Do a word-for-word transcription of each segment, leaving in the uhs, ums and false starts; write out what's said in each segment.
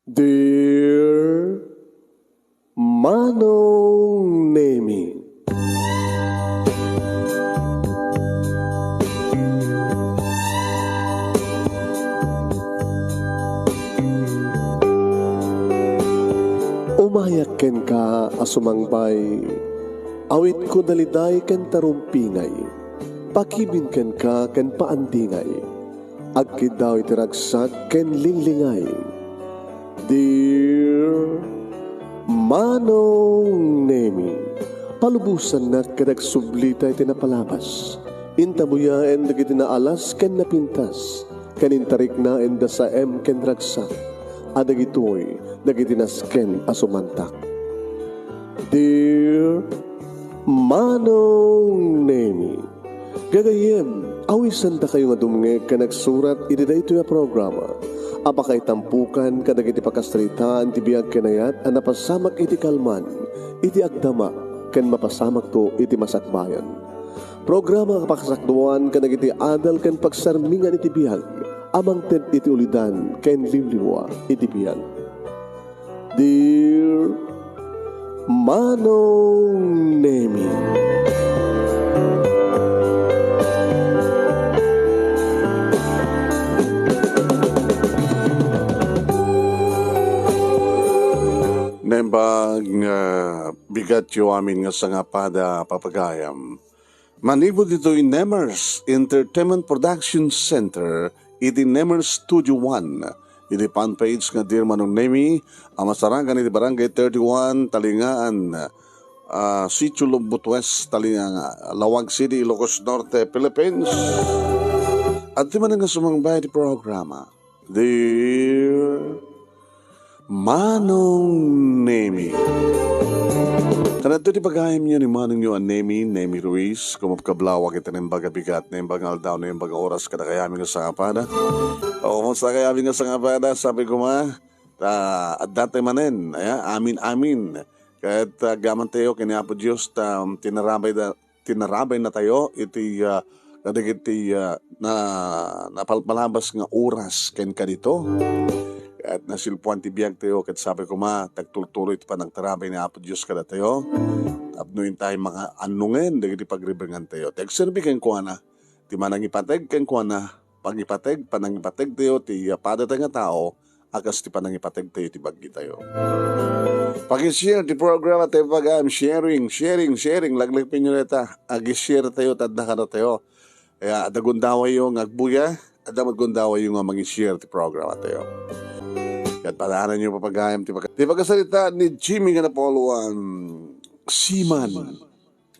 Dear Manong Nemi. Umayak kenka a sumangbay, awitko daliday ken tarumpingay, pakibin kenka ken paandingay. Agkiddaw iti ragsak ken linglingay. Dear Manong Nemi, palubosannak ket agsublita iti napalabas. Intabuyaen dagiti naalas ken napintas, ken intariknaen da saem ken ragsak, a dagitoy dagiti nasken a sumantak. Dear Manong Nemi, gagayyem, awisandakayo nga dumngeg ken agsurat iti daytoy a programa a pakaitampokan kadagiti pakasaritaan ti biag ken ayat a napasamak iti kalman, iti agdama, ken mapasamakto iti masakbayan. Programa a pakasakduan kadagiti adal ken pagsarmingan iti biag a mangted iti ulidan ken liwliwa iti biag. Dear Manong Nemi. Naimbag nga bigatyo amin nga sangapada, papagayam. Manipud ditoy Nemers Entertainment Production Center iti Nemers Studio One, iti fan page nga Dear Manong Nemi a masarakan iti Barangay thirty-one, Talingaan, ah, Sitio Lombot West, Talinganga, Laoag City, Ilocos Norte, Philippines. Adtoy manen nga sumangbay iti programa. Dear Manong Nemi. Kanadto ti pagayamyo ni Manongyo a Nemi, Nemi Ruiz, kumapkablawak iti naimbag a bigat, naimbag nga aldaw, naimbag a oras, kadakayami nga sangapada. O, kumusta kayami nga sangapada? Sabi ko ma, ta, adda tayo manen, aya, amin-amin. Ket, ah, gamantayo ken ni Apo Dios, ta, um, tinarabay da, tinarabay natayo iti, ah, kadagiti, ah, na, napalpalabas nga oras ken kadito. Ket nasilpuan ti biagtayo, ket sabi koma, tagtultuloy ti panagtarabay ni Apo Dios kadatayo. Tapno intay makaannongen dagiti pagribengantayo. Ti agserbi kenkuana, ti manangipateg kenkuana, pangipateg, panangipategtayo ti, ah, padatayo nga tao, a kas ti panangipategtayo iti baggitayo. Pag-share ti programa tayo pag-am, sharing, sharing, sharing, laglagipinyo dayta, ag-share tayo, tadna kadatayo. Kaya adda gundawayyo nga agbuya, adda met gundawayyo nga mangi-share ti programa tayo. Ket padanan yo papagayam ti pag-, ti pagkasarita ni Jimmy nga napauluan, Siman.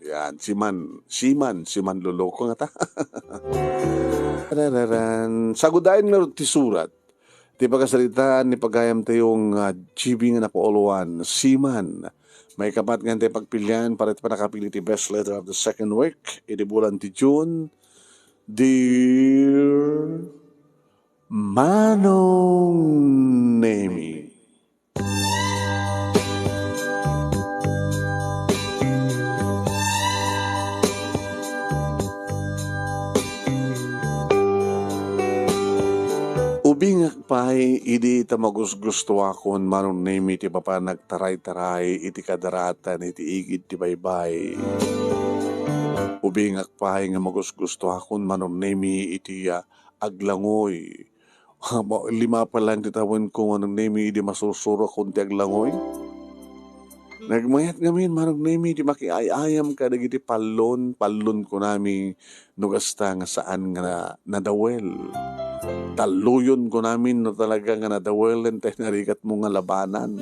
Yan, Siman, Siman, Siman loloko ngata. Tararan. Sagudayen ngarud ti surat. Ti pakasaritaan ni pagayam tayo nga G B nga napauluan, Siman. Maikapat nga intay pagpilian para iti pannakapili ti best letter of the second week iti bulan ti June. Dear Manong Nemi. Ubingak pay idi ta magusgustuakon, Manong Nemi, ti mapan agtaraytaray iti kadaratan iti igid ti baybay. Ubingak pay nga magusgustuakon, Manong Nemi, iti, ah, aglangoy. Amo, lima pa lang ti tawenko, Manong Nemi, idi masursurakon ti aglangoy. Nagmayat ngamin, Manong Nemi, ti makiay-ayam kadagiti pallon, pallon kunami, no kasta nga saan nga na-, nadawel. Talloyon kunami no talaga nga nadawelen tay narigatmo nga labanan.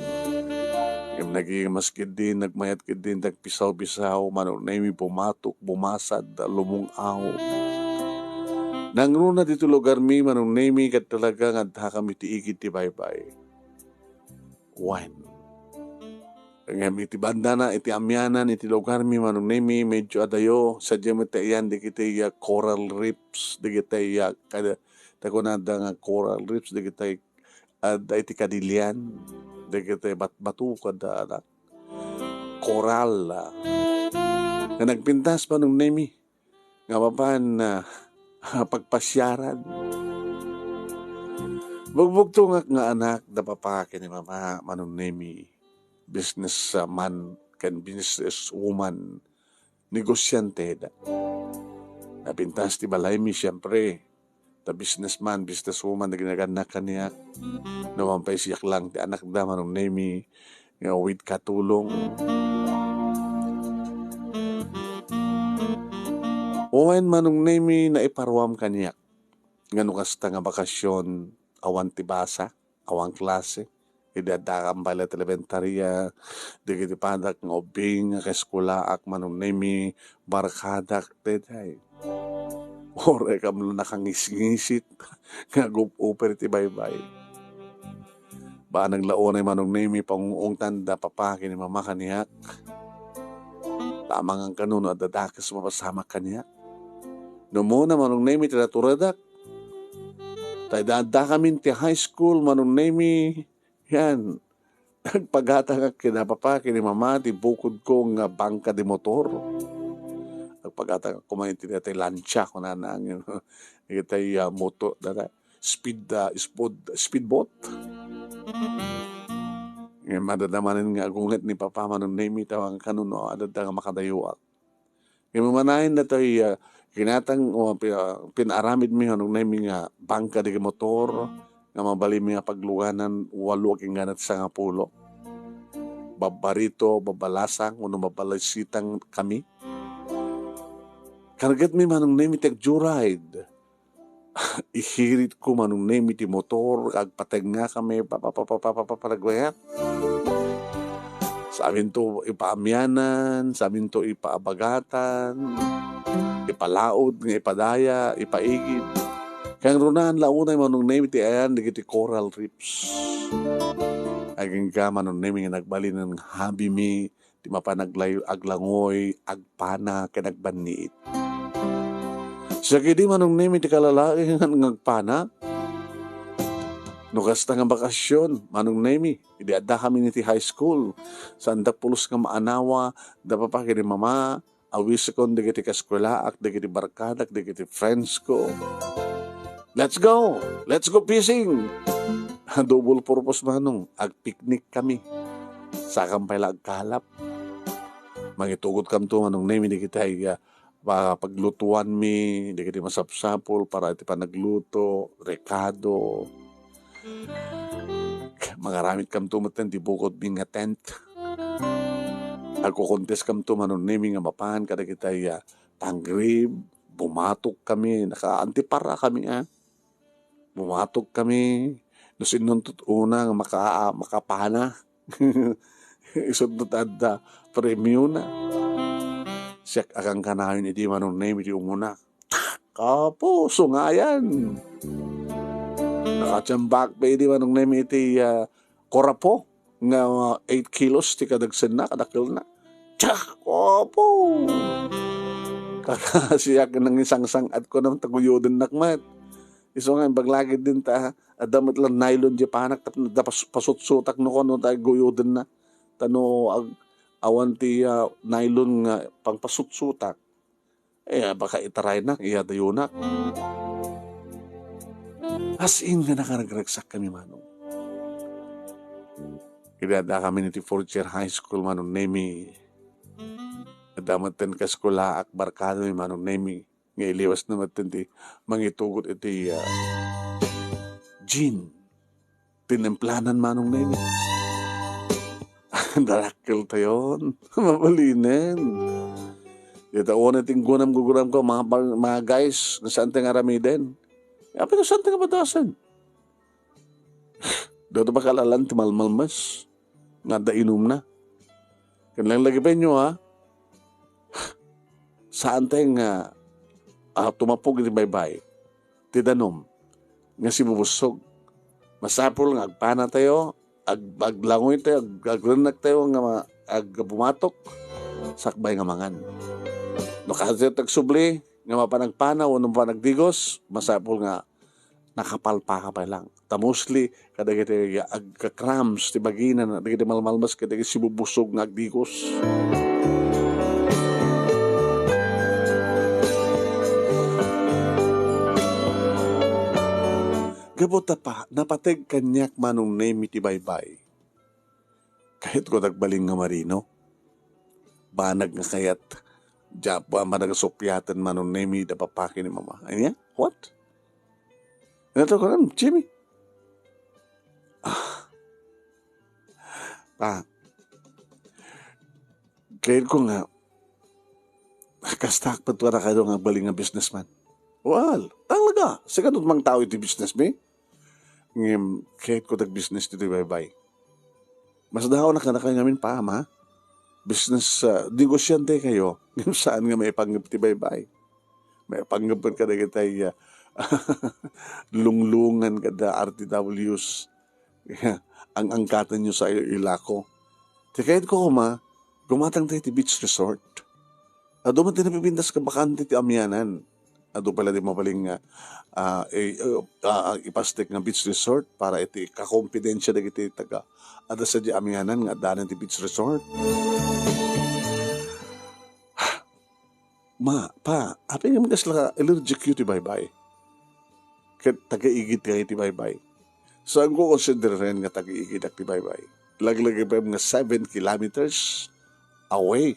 Ngem nagimas ketdi, nagmayat ketdi, nagpisaw-pisaw, Manong Nemi, bumatok, bumasad, lumung-aw. Nangruna ditoy lugarmi, Manong Nemi, ket talaga nga addakami ti igid ti baybay. Wen. Ngem iti bandana, iti amianan, iti lugarmi, Manong Nemi, medyo adayo, sadiay met ti ayan dagiti, ah, coral reefs, dagiti, ah, kada, ta kunada nga coral reefs, dagiti adda iti kadilian, dagiti batbato, kada, ah, coral, ah. Nga nagpintas, Manong Nemi, nga mapan, ah, pagpasiaran. Bugbugtongak nga anak da papa ken ni mama, Manong Nemi, business, ah, man ken business woman, negosiante da. Napintas ti balaymi, siempre, ta businessman, businesswoman ti ginagannak kaniak. Naman pay siak lang ti anak da, Manong Nemi, nga with katulong. Wen, Manong Nemi, naiparuam kaniak nga no kasta nga bakasyon, awan ti basa, awan klase. Idi addakam pay la ti elementaria, dagiti padak nga ubbing nga kaeskulaak, Manong Nemi, barkadak daydiay. Uray kam la nakangisngisit nga agup-uper iti baybay. Banag la unay, Manong Nemi, pangung-ungtan da papa ken ni mama kaniak. Tamangan kano no adda dakes mapasamak kaniak. No umuna, Manong Nemi, ti naturedak. Ta idi addakamin ti high school, Manong Nemi, yan, nagpagatangak ken ni papa ken ni mama ti bukodko nga bangka de motor. Nagpagatangak koma iti daytoy lancha, kunana, ngem dagitoy, ah, motor, dada, speed, ah, speed, speedboat. Ngem adda manen nga agunget ni papa, Manong Nemi, tamangan kano no adda nga makadayoak. Ngem umanayen datoy, ah, kinatang, o, pi-, ah, pinaaramidmi, Manong Nemi, nga bangka dagiti motor nga mabalinmi nga pagluganan, walo agingga iti sangapulo. Babbarito, babbalasang, wenno babbalasitang kami. Kargetmi, Manong Nemi, ti agjoyride. Ihiritko, Manong Nemi, ti motor, agpatengnga kami, pa, pa, pa, pa, pa, pa, pa, pa, nagwayat. Saminto ipaamianan, saminto ipaabagatan, ipalaod nga ipadaya, ipaigid. Kangrunaan la unay, Manong Nemi, ti ayan dagiti coral reefs. Agingga, Manong Nemi, nga nagbalinen nga habimi, ti mapan aglay-, aglangoy, agpana, ken agbanniit. Siak idi, Manong Nemi, ti kalalaing nga agpana. No kasta nga bakasyon, Manong Nemi, idi addakami iti high school, saandak pulos nga maanawa, da papa ken ni mama, awisekon dagiti kaeskuelaak, dagiti barkadak, dagiti friends ko. Let's go! Let's go fishing! Double purpose, Manong. Agpiknik kami. Sakam pay la agkalap. Mangitugot kamto, Manong Nemi, dagiti, ah, pa-, paglutuanmi, dagiti masapsapul para iti panagluto, rekado. Mangaramid kamto metten ti bukodmi nga tent. Agko-contest kamto, Manong Nemi, nga mapan kadagiti, ah, tangrib, bumatok kami, naka-antipara kami, ah. Bumatok kami. No sinno ti una nga maka-, makapana. Isut' no adda premiona. Siak a kankanayon idi, Manong Nemi, ti umuna. Kapuso nga ayan. Nakatiambak pay idi, Manong Nemi, iti, ah, kurapo nga, ah, eight kilos ti kadagsenna, kadakelna. Tiyak! Opo! Kakasiak nangisangsang-at ko nang taguyodennak met. Isu nga, imbag lagid din ta, adda met lang nylon di panak, tapno adda pas-, pasutsutak no kano ta guyodenna. Ta no ag-, awan ti, ah, nylon nga pangpasutsutak. Eh, baka itaraynak, iyadayonak. As in nga nakaragragsak kami, Manong. Idi adda kami iti fourth year high school, Manong Nemi. Adda met ten kaskulaak, barkada mi, Manong Nemi. Nga iliwas na met ten ti mangitugot iti, ah, gin. Tinemplanan, Manong Nemi. Darakkel tayon. Mabalinen. Dita una ti guram guguram ko, mga, mga guys, nga saan ti nga aramiden. Apay ko saan ti nga batasan. Dato pa kalalan ti malmalmas. Nga adda inumna. Ken lang lagi penyo, ha? Saan tayo nga, ah, tumapog iti baybay ti danum nga sibubussog. Masapul nga agpana tayo, ag-, aglangoy tayo, ag-, agrennak tayo nga ma-, ag-, bumatok, sakbay nga mangan. No kasta tayo agsubli nga mapan agpana wenno mapan agdigos, masapul nga nakapalpaka pay lang. Ta mostly, kadagiti agka-cramps ti bagina, dagiti malmalmas, kadagiti sibubusog nga agdigos. Apo ta pa, napateg kaniak Manong Nemi ti baybay. Kayatko dagbalin nga marino. Banag nga kayat, diak banag nga suppiaten Manong Nemi da papaki ni Mama. Ania? What? Ano to, kunam, Jimmy? Ah. Ah. Kayatko nga, kastak pagtuara kayo nga agbalin nga businessman. Well, talaga, sika no mangtao iti business mi. Ngem, kayatko tag business ditoy baybay. Mas daw na kanakayo ngamin pa, ama. Business, ah, negosyante kayo. Ngem saan nga maipanggep ti baybay. Maipanggep kadagitay, ah, lunglungan kada R T Ws. Ang-angkatan nyo sa ilako. Ti kayat ko, kuma, gumatang tayo ti beach resort. Adu man ti napipintas ka bakante ti amianan. Adu pala di mabaling nga, ah, eh, ah, ipastek nga beach resort para iti kakompidensya dagiti taga adda sadi amianan nga addanan ti beach resort. Ma, pa, apay ngem kasla allergic yu ti baybay? Ket taga-igid kayo ti baybay. Saanko konsideraen nga taga-igidak ti baybay. Laglagipen nga seven kilometers away.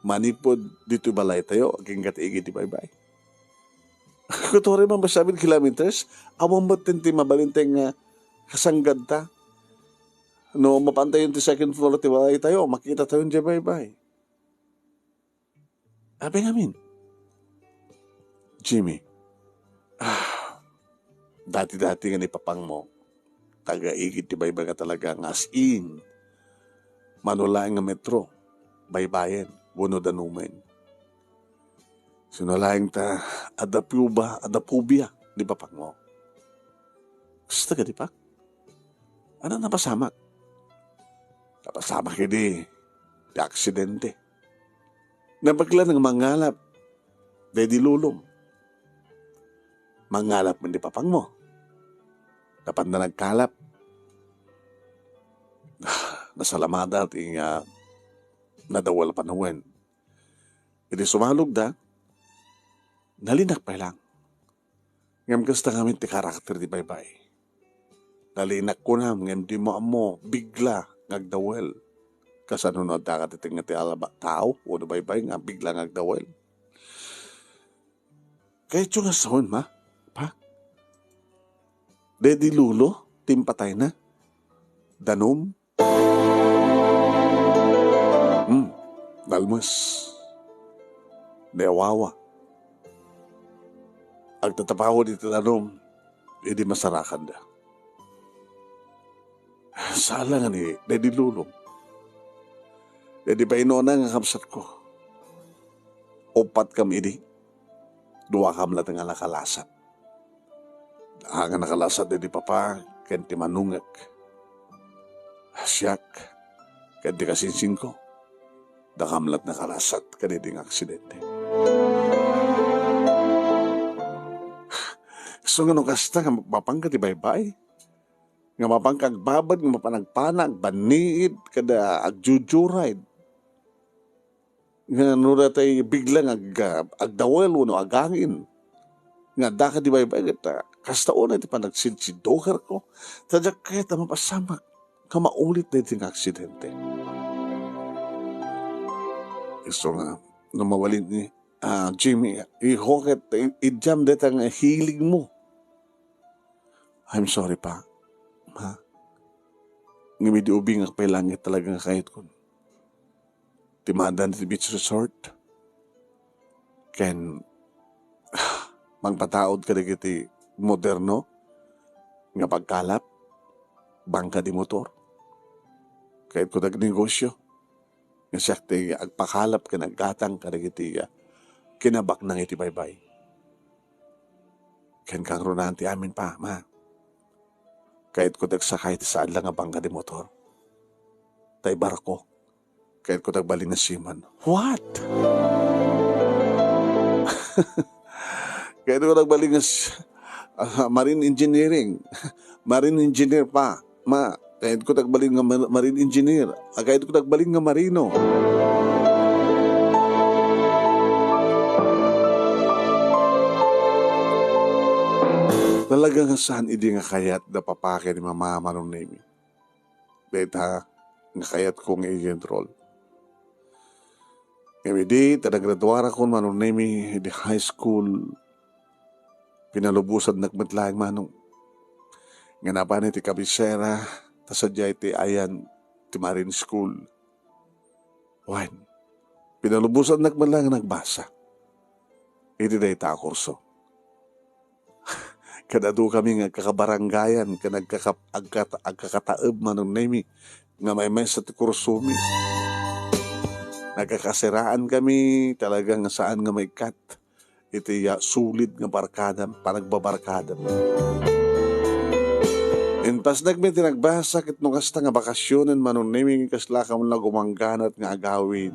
Manipud ditoy balaytayo, agingga ti igid ti baybay. Kutoray man ba seven kilometers? Awan met ti mabalintay nga kasanggadta. No, mapantayon ti second floor ti balaytayo, makita tayo diay baybay. Apay ngamin? Jimmy, ah, dati-dati nga ni papangmo, taga-igid ti baybay nga talaga nga as in, mano laeng nga metro, baybayen, wenno danumen. Sino laeng ta adda puba, adda phobia ni papangmo. Kasta kadi, Pak? Ano napasamak? Napasamak idi ti aksidente. Nabagla nga mangalap daydi lulom. Mangalap man di papangmo. Napanda nagkalap. Nasalamada ti nga nadawal a panawen. Idi sumalogda, nalinak pay lang. Ngem kasta ngamin ti karakter ti baybay. Nalinak kunam ngem dimo ammo, bigla nga agdawel. Kasano no adda nga ti tengnga ti alaba-, tao wenno baybay nga bigla nga agdawel? Kayatyo nga sawen, ma? Pa? Daydi lolo ti impatayna? Danum? Hmm, nalmes. Ni awawa. Agtatapawed iti danum, idi masarakanda. Saan la nga ni, daydi lulom. Daydi baynona nga kabsatko. Uppat kam idi. Dua kam latta nga nakalasat. Haan nga nakalasat daydi papa ken ti manungek. Siak ken ti kasinsingko. Dakam latta nakalasat kadaydi nga aksidente. Isu nga no kasta nga mapanka ti baybay, nga mapanka agbabad, nga mapan agpana, agbanniit, kada agjujuray. Nga no datay biglang ag-, agdawel wenno agangin nga adda kadi baybay, ket, ah, kasta unay ti panagsidsiddukerko, ta diak kayat a mapasamak nga maulit daydi nga aksidente. Isu nga, no mabalin ni, ah, Jimmy, iho ket i-, idiam dayta nga hiligmo. I'm sorry, pa. Ha? Ngem idi ubingak pay langit talaga nga kayatkon. Ti maaddaan ti beach resort. Ken mangpataud kadagiti moderno nga pagkalap, bangka di motor. Kayatko ti agnegosyo nga siak ti agpakalap ken aggatang kadagiti, ah, kinabaknang iti baybay. Ken kangrunaan ti amin pa, ma. Kayatko ti agsakay ti saan la nga bangka di motor. Tay barko. Kayatko ti agbalin nga seaman. What? Kayatko ti agbalin nga s-, ah, marine engineering. Marine engineer pa. Ma, kayatko ti agbalin nga mar-, marine engineer. Ah, kayatko ti agbalin nga marino. Talaga nga saan idi nga kayat da papa ken ni mama, Manong Nemi. Dayta nga kayatko nga i-enroll. Ngem idi ta nagraduarakon, Manong Nemi, idi high school, pinalubosannak met laeng, Manong, nga napan iti kabisera, ta sadiay ti ayan ti Marine School. Wen, pinalubosannak met laeng nga nagbasa iti dayta a kurso. Ket adu kami nga agkakabarangayan ken agkaka-, agkata-, agkakataeb, Manong Nemi, nga maymaysa ti kursomi. Nagkakasiraan kami, talaga nga saan nga maikkat iti, ah, solid nga barkada, panagbabarkada. Impasnekmi ti nagbasa ket no kasta nga bakasionen, Manong Nemi, kasla ka man la gumangganat nga agawid.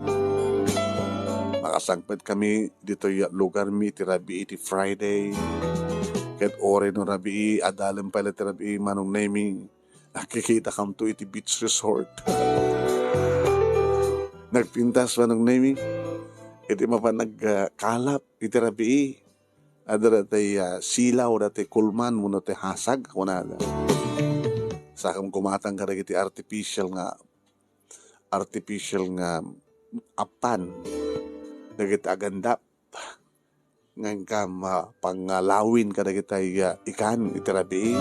Makasangpet kami ditoy lugarmi iti rabii iti Friday. Ket uray no rabii, adalem pay la ti rabii, Manong Nemi, nakikitakamto iti beach resort. Nagpintas, Manong Nemi, iti mapan nagkalap iti rabii. Adda daytay, ah, silaw, daytay kulman wenno ti hasag, kunada. Saan nga gumatang kadagiti artificial nga, artificial nga aptan dagiti agandap nga inkam, ah, pangalawin kadagitay, ah, ikan iti rabii.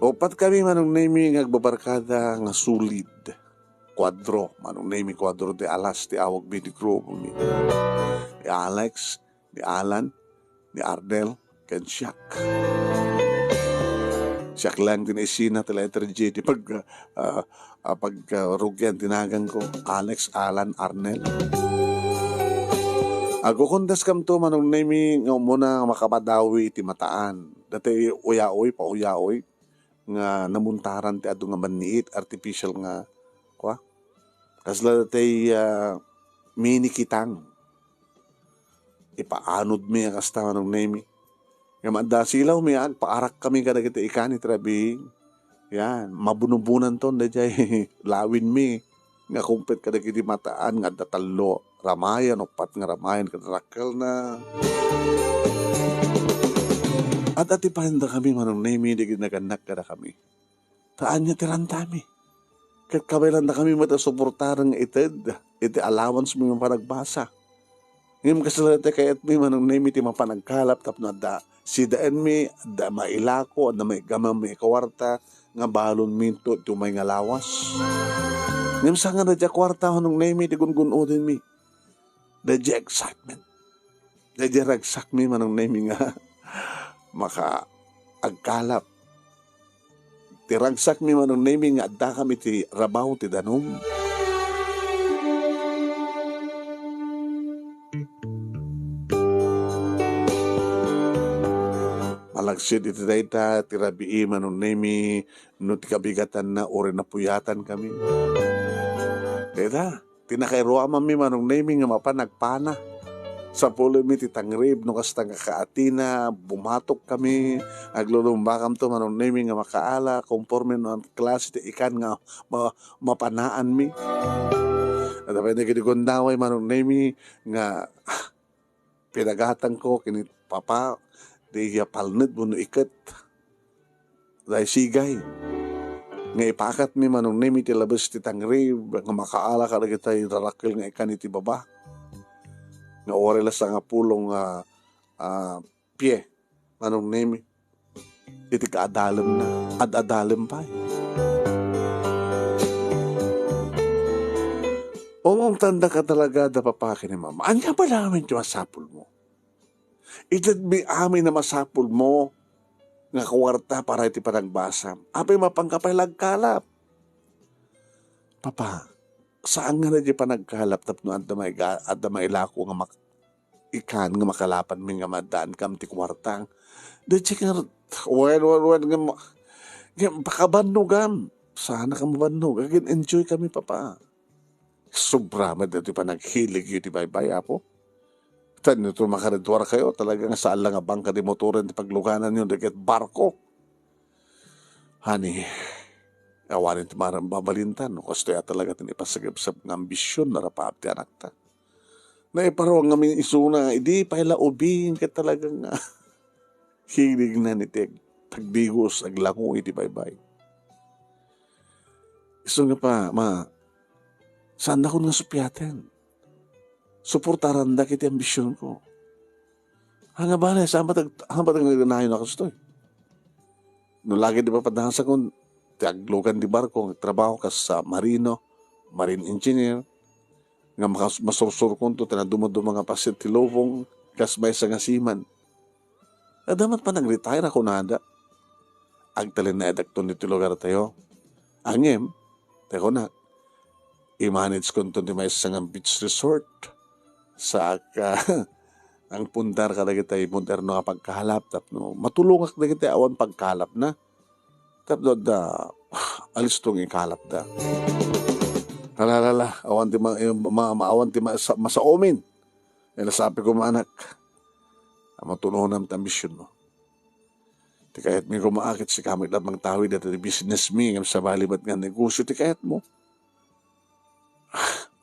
Uppat kami, Manong Nemi, nga agbabarkada nga solid. Kuadro, Manong Nemi, kuadro ti alas ti awagmi, ti grupomi. Ni Alex, ni Alan, ni Arnel, ken siak. Siak laeng ti naisina ti letter J ti pag-, ah, ah, pagrugian ti naganko, Alex, Alan, Arnel. Agkukundaskam to, Manong Nemi, nga umuna nga makapadawi iti mataan. Daytay uyaoy, pauyaoy nga namuntaran ti adu nga manniit, artificial nga, kua? Kasla daytay, ah, mini kitang. Ipaanodmi a kasta, Manong Nemi. Ngem adda silawmi, agpaarak kami kadagiti ikan iti rabii. Yan, mabunobunanton daydiay lawinmi nga kumpet kadagiti mataan nga adda tallo ramayan, uppat nga ramayan ken rakkelna. At atipayan dakami, Manong Nemi, dagiti nagannak kadakami. Ta ania ti rantami. Ket kabaelandakami met a suportaren nga ited iti allowance-mi a panagbasa. Ngem kasla ti kayatmi, Manong Nemi, ti mapan agkalap tapno adda sidaenmi, adda mailako, adda maigamammi a kuarta nga balonminto ti umay nga lawas. Ngem saan nga daydiay a kuarta, Manong Nemi, ti gungun-odenmi. Daydiay excitement. Daydiay ragsakmi, Manong Nemi, nga maka agkalap. Ti ragsakmi, Manong Nemi, nga addakam iti rabaw ti danum. Malagsid iti dayta ti rabii, Manong Nemi, no ti kabigatanna, uray napuyatankami. Dayta, ti nakairuamanmi, Manong Nemi, nga mapan agpana. Sapulmi ti tangrib, no kasta nga kaatina, bumatokkami, aglulumbakamto, Manong Nemi, nga makaala, konforme no an klase ti ikan nga ma-, mapanaanmi. Adda pay dagiti gundaway, Manong Nemi, nga pinagatangko ken ni Papa, daydiay palned wenno iket. Daydiay sigay nga ipakatmi, Manong Nemi, iti labes ti tangrib nga makaala kadagitay rarakkel nga ikan iti baba. Nga uray la sangapulong a, a pie, Manong Nemi, iti kaadalemna, ad-adalem pay. Umungtandaka talaga da papa ken ni mama. Ania pay la amin ti masapulmo? Itedmi amin a masapulmo nga kuarta para iti panagbasam. Apay, mapanka pay la agkalap? Papa, saan nga daydiay panagkalap tapno adda maiga-, adda mailako nga mak-, ikan nga makalapanmi nga maaddaankam ti kuarta. Daydiay nga, wen, wen, wen, nga ma-, nga pakabannogam. Saanka mabannog. Agin-enjoy kami, Papa. Sobra met daytoy panaghiligyo iti baybay, Apo. Tapno makaridwarkayo, talaga nga saan la nga bangka di motoren ti paglugananyo dagiti barko. Honey, awanen ti maram-, mabalinta no kastoy a talaga ti naipasagepsep nga ambision a rapaap ti anakta. Naiparuang ngamin isuna, idi pay la ubing ket talaga nga Kinignan iti ag-, tagdigos, aglango iti baybay. Isu nga pa, ma, saannakon nga supiaten. Suportarandak iti ambisionko. Ania bale, saan ba tag-, saan ba tag-, nagnayon a kastoy? No lagi ti papadasakon, ti aglugan ti barko, nga trabaho kas, ah, marino, marine engineer, nga makas-, masursurkonto ti nadumaduma nga paset ti lubong, kas maysa nga seaman. Adda met pay nag-retire a kunada. Agtalinaedakton ditoy lugartayo. Ngem, ti kunak, i-managekonto ti maysa nga beach resort. Saak, ah, agpundar kadagiti moderno a pagkalap tapno matulongak dagiti awan pagkalapna. Tapno adda, alisto nga ikalapda. Ala, ala, ala, awan ti ma-, ma-, ma-, awan ti masa-, masaomin. Ila sabi ko, anak, a matulonam ti ambisionmo. Ti kayatmi koma ket sika met laeng mangtawid iti business mi, ngem sabali met nga negosio ti kayatmo.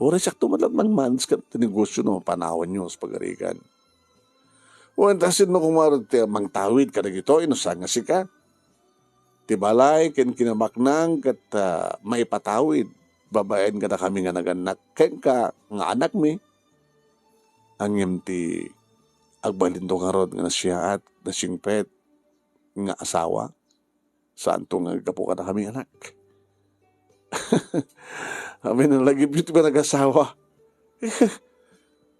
Uray siakto met laeng mangmanage ket ti negosio no panawanyo sa pagarigan. Wen ta sinno koma ti mangtawid kadagitoy no saan nga sika? Ti balay ken kinabaknang ket, ah, maipatawid babaen kadakami nga nagannak kenka nga anakmi. Ngem ti agbalinto ngarud nga nasiaat, nasingpet nga asawa, saanto nga aggapu kadakami, anak. Amin, lagipyo ti panagasawa.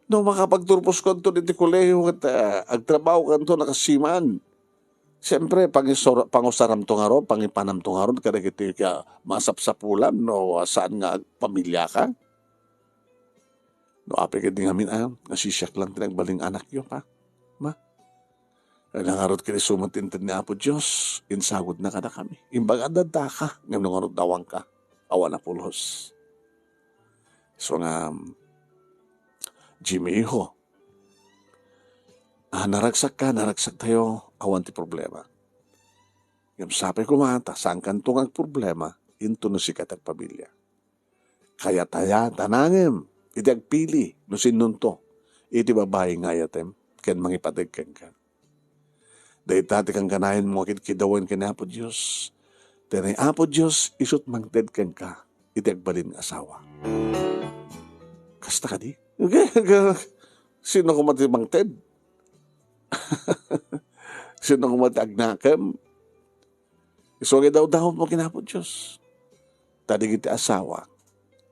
No makapagturposkanto iti kolehio ket, ah, agtrabahokanto a kas seaman. Siempre, pangisur-, pangusaramto ngarud, pangipanamto ngarud kadagiti ka-, masapsapulam no saan nga agpamiliaka. No apay ketdi ngamin a, nga sisiak lang ti nagbalin nga anakyo, pa. Ma, kayatna ngarud ket isu met ti inted ni Apo Dios, insagodna kadakami. Imbag adda daka, ngem no ngarud awanka, awan a pulos. Isu nga, Jimmy, iho, ah, naragsakka, naragsaktayo, awan ti problema. Ngem sapay koma ta saankanto nga agproblema inton no sika ti agpamilia. Kayataya ta nangem iti agpili no sinnonto iti babai nga ayatem ken mangipateg kenka. Dayta ti kankanayon mo nga kidkidawen ken ni Apo Dios. Ta ni Apo Dios isut mangted kenka iti agbalin nga asawa. Kasta kadi? Sino koma ti mangted? Sino koma ti agnakem? Isu nga idawdawatmo ken Apo Dios. Ta dagiti asawa,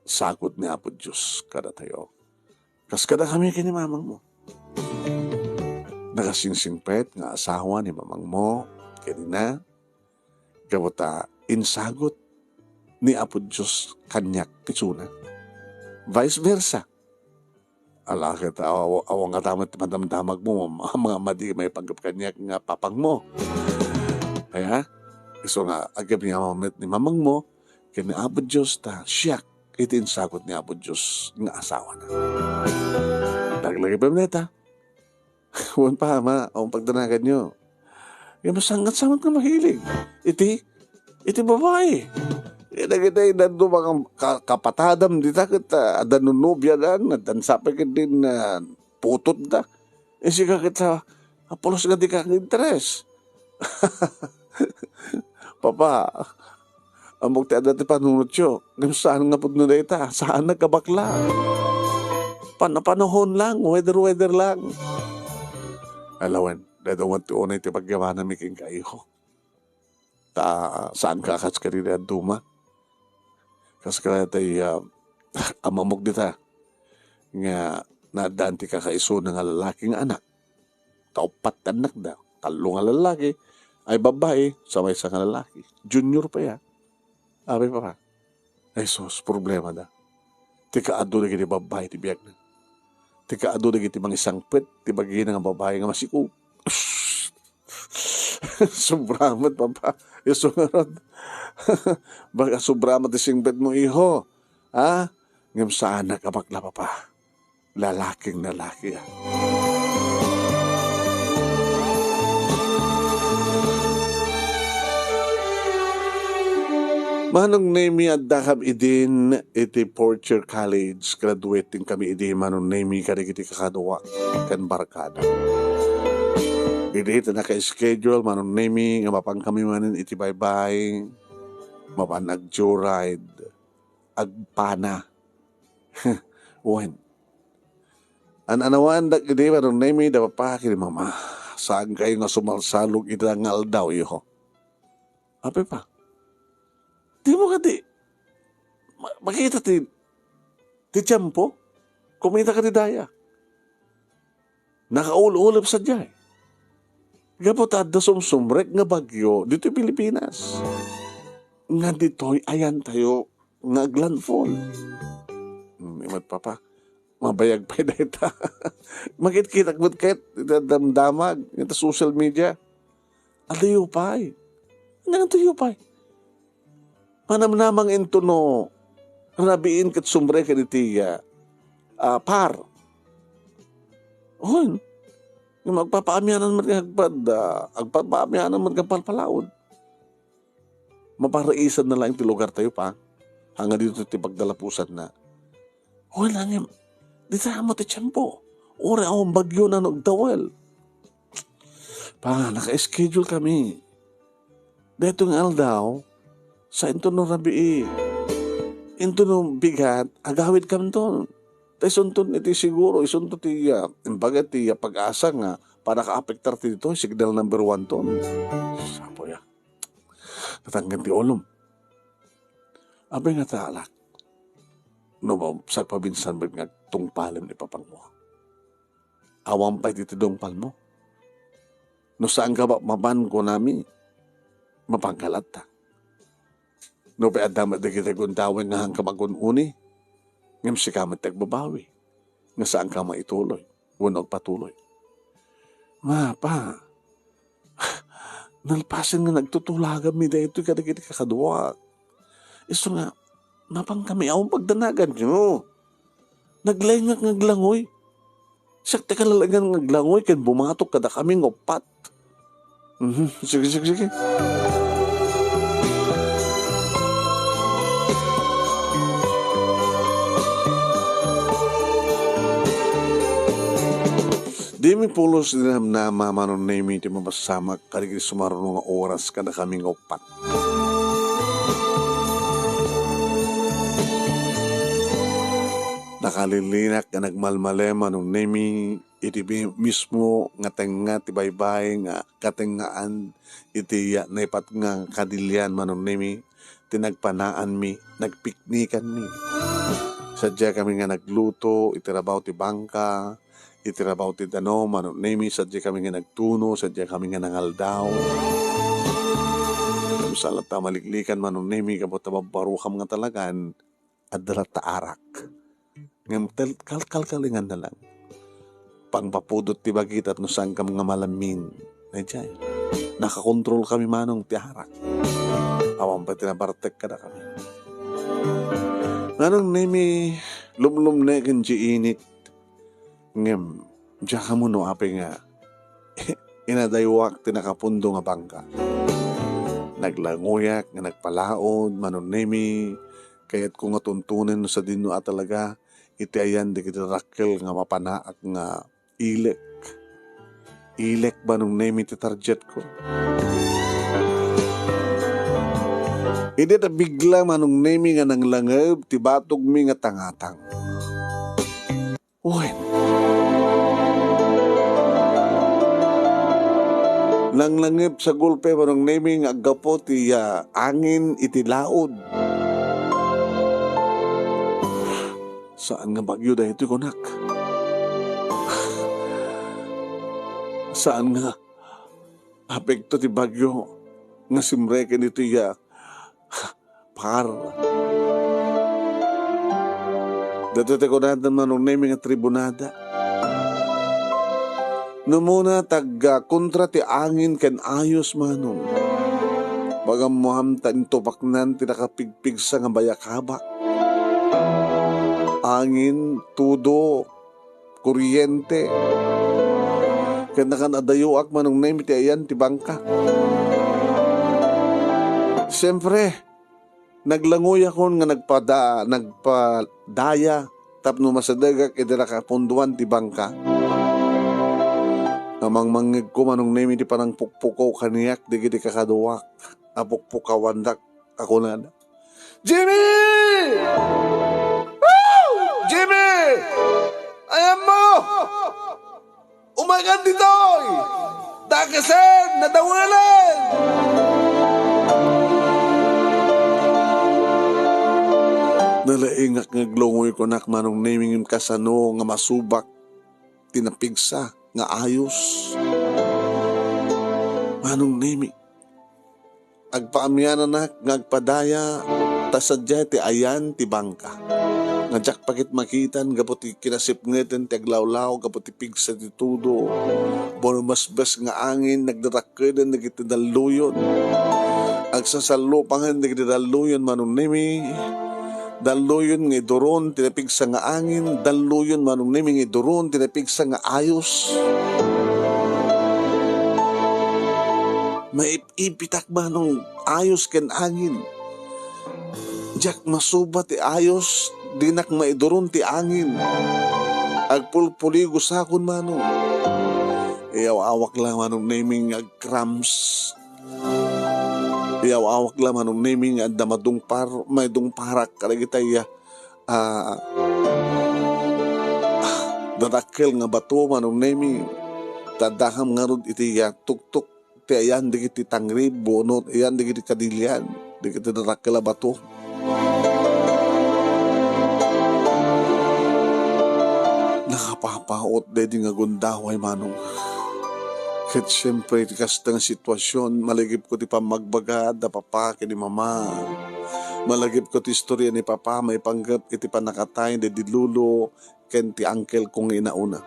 sagod ni Apo Dios kadatayo. Kas kadakami ken ni mamangmo. Nakasingsingpet nga asawa ni mamangmo ken ni na, gapu ta insagot ni Apo Dios kaniak ti isuna. Vice versa. Ala, ket aw-, awan nga ta met ti madamdamagmo, ma-, madi maipanggep kaniak nga papangmo. Aya? Isu nga, agyaman met ni mamangmo, ken ni Apo Dios, ta siak iti insagot ni Apo Dios nga asawana. Naglagipem dayta. Wen pa, ma, awan pagdanaganyo. Ngem sangat-sangat nga mahilig. Iti, iti babai. Iti dagiti dadduma nga ka-, kapatadam dita ket, ah, adda nonobia dan, addan sapay ket din, ah, putotda. Isika ket sa, apulos nga dika interes. Papa, ammok ti adda ti panunotyo. Ngem saan nga pudno dayta. Saan nga kabakla. Pan-, panahon lang, weather-weather lang. Alawen, dayta met ti unay ti pagyamananmi kenka, iho. Ta, saanka a kas kadagiti dadduma. Kas kadagiti, ah, amamok dita. Nga, naaddaan ti kakaisuna nga lalaki nga anak. Ta uppat ti annakda, tallo nga lalaki, ay babbai, sa maysa nga lalaki. Junior pay, ah. Apay, papa. Ay, sus, problemada. Ti kaadu dagiti babbai ti biagna. Ti kaadu dagiti mangisangpet ti bagina nga babbai nga masiku. Sobra met, papa. Isu ngarud. Baga sobra met ti singpetmo, iho. Ha? Ngem saan nga kabakla, papa. Lalaking lalaki, ah. Manong Nemi, adda kam idin iti fourth year college, graduating kami idi, Manong Nemi, kadagiti kakadua ken barkada. Idi ta naka-schedule, Manong Nemi, nga mapan kami manen iti baybay, mapan ag-joyride, agpana. Wen, an-anawaandak idi, Manong Nemi, da papa ken mama, saan kayo nga sumalsalog ita nga aldaw, iho. Apay pa? Di mo kadi ma-, makita ti, ti tiempo? Kumita ka ti daya. Nakaul-ulep sadiay. Gapu ta adda sumsumrek nga bagyo ditoy Pilipinas. Nga ditoy ayantayo nga aglandfall. Hmm, imat papa. Mabayag pay dayta. Makitkitak met ket iti damdamag iti social media. Adayo pay. Nagtuyo pay. Manamnamang intono rabiin ket sumrek iti, ah, ah, par. Hon. Nga magpapaamianan met nga agpad, ah, agpapaamianan met nga palpalaod. Maparaisan na laeng ti lugartayo pa. Haan nga dito ti pagdalapusanna. Hoy, langem, di ta amo ti tiempo. Uray awan bagyo na no agdawel. Pa, naka-schedule kami. Daytoy nga aldaw, sa inton no rabii, inton no bigat, agawid kamton. Ta isunton iti siguro, isunto ti, ah, imbaga ti, ah, pag-asa nga panakaapektar ti ditoy, signal number one ton. Sapo ya. Natangken ti ulom. Apay nga taalak? No ba-, sagpabinsan met nga agtungpalem ni papangmo. Awan pay ti tidungpalmo. No saan ka ba mapan, kunami, mapan ka latta. No pay adda met dagiti gundaway nga haan ka magun-uni, ngem sika met ti agbabawi, nga saan ka maituloy wenno agpatuloy. Ma, pa, nalpasen nga nagtutulaganmi daytoy kadagiti kakaduak. Isu nga, mapan kami, awan pagdanaganyo. Naglaingak nga aglangoy. Siak ti kalalaingan nga aglangoy ken bumatok kadakami nga uppat. Mhm. Sige, sige, sige. Dimi pulos ti namnama, Manong Nemi, ti mapasamak kadagiti sumaruno nga oras kadakami nga uppat. Nakalilinak nga nagmalmalem, Manong Nemi, iti mi-, mismo nga tengnga ti baybay nga katengngaan iti ya-, naipat nga kadilian, Manong Nemi, ti nagpanaanmi, nagpiknikanmi. Sadiakami nga nagluto iti rabaw ti bangka, iti rabaw ti danum, Manong Nemi, sadiakami nga nagtuno, sadiakami nga nangaldaw. Ngem saan latta a maliklikan, Manong Nemi, gapu ta babbarukam nga talagan, adda latta arak. Ngem tel-, kalkalkalingan na lang. Pangpapudot ti bagi tapno saankam nga malamin. Daydiay. Nakakontrolkami manong ti arak. Awan pay ti nabartek kadakami. Manong Nemi, lumlumneken ti init. Ngem, diak ammo no apay nga inadayuak ti nakapundo nga bangka. Naglangoyak nga nagpalaod, Manong Nemi, kayatko nga tuntunen no sadino a talaga iti ayan dagiti dakkel nga mapanaak nga ilek. Ilek, Manong Nemi, ti targetko. Idi ta bigla, Manong Nemi, nga nanglangeb ti batogmi nga tangatang. Wen. Nanglangeb sa gulpe, Manong Nemi, nga aggapu ti, ah, angin iti laod. Saan nga bagyo daytoy, kunak? Saan nga apekto ti bagyo nga simreken iti, ah, par. Daytoy ti kunada, Manong Nemi, nga tribunada. No muna, tagga kontra ti angin ken ayos, Manong. Pagammoam ta intupaknan ti nakapigpigsa nga bayakabak. Angin, tudo, kuryente. Ken nakan-adayuak, Manong Nemi, ti ayan ti bangka. Siempre, naglangoyakon nga nagpada-, nagpadaya tapno masadegak iti nakapundoan ti bangka. Mangmangngegko, Manong Nemi, ti panangpukpukaw kaniak dagiti kakaduak a pukpukawandak a kunada, "Jimmy! Woo! Jimmy! Ayanmo! Umaykan ditoy! Dakesen! Nadawelen!" Nalaingak nga aglungoy kunak, Manong Nemi, ngem kasano nga masubak ti napigsa nga ayos. Manong Nemi, agpaamiananak nga agpadaya ta sadiay ti ayan ti bangka. Nga diak pa ket makitan gapu ti kinasipngeten ti aglawlaw, gapu ti pigsa ti tudo. Bumasbas nga angin, nagdadakkeden dagiti dalluyon. Agsasallupangen dagiti dalluyon, Manong Nemi. Dalluyon nga iduron ti napigsa nga angin, dalluyon, Manong Nemi, nga iduron ti napigsa nga ayos. Maip-ipitak, Manong, ayos ken angin. Diak masuba ti ayos, dinak maiduron ti angin. Agpulpuligosakon, Manong. Iyaw-awak la, Manong Nemi, nga agkrams. Iyaw-awak la, Manong Nemi, nga adda madungpar, maidungparak kadagitay, ah, dadakkel nga bato, Manong Nemi. Ta addakam ngarud iti, ah, tuktok ti ayan dagiti tangrib, wenno ayan dagiti kadilian, dagiti dadakkel a bato. Nakapapaut daydi nga gundaway, Manong. Ket siempre, iti kasta nga sitwasion, malagipko ti pammagbaga da papa ken ni mama. Malagipko ti istoria ni papa maipanggep iti pannakatay daydi lolo ken ti angkelko nga inauna.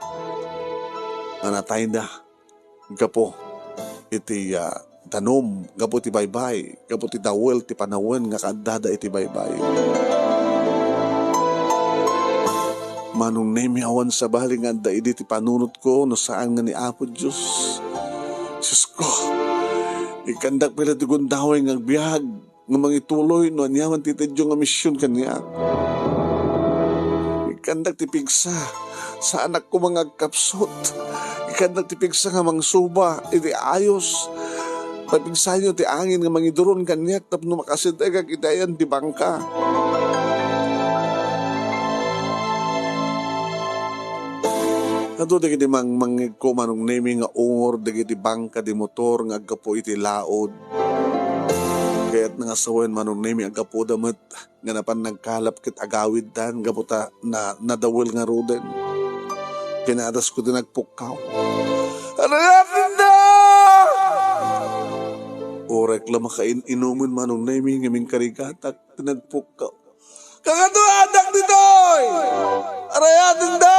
Nga natayda gapu iti, ah, danum, gapu iti baybay, gapu ti dawel ti panawen nga kaaddada iti baybay. Manong Nemi, awan sabali nga adda idi ti panunotko no saan nga ni Apo Dios. Diosko, ikkandak pay la ti gundaway nga agbiag nga mangituloy no ania man ti itedyo nga mision kaniak. Ikkandak ti pigsa, saanak koma nga agkapsut. Ikkandak ti pigsa nga mangsuba iti ayos. Papigsayo ti angin nga mangiduron kaniak tapno makasidegak iti ayan ti bangka. Adu dagiti mangmangngegko, Manong Nemi, nga ungor dagiti bangka di motor nga aggapu iti laod. Kayat nga sawen, Manong Nemi, aggapuda met nga napan nagkalap ket agawiddan gapu ta na, nadawel ngaruden. Pinadasko ti nagpukkaw. Arayatinda! Uray la makain-inumen, Manong Nemi, nga minkarigatak ti nagpukkaw. Kakaduadak ditoy! Arayatinda!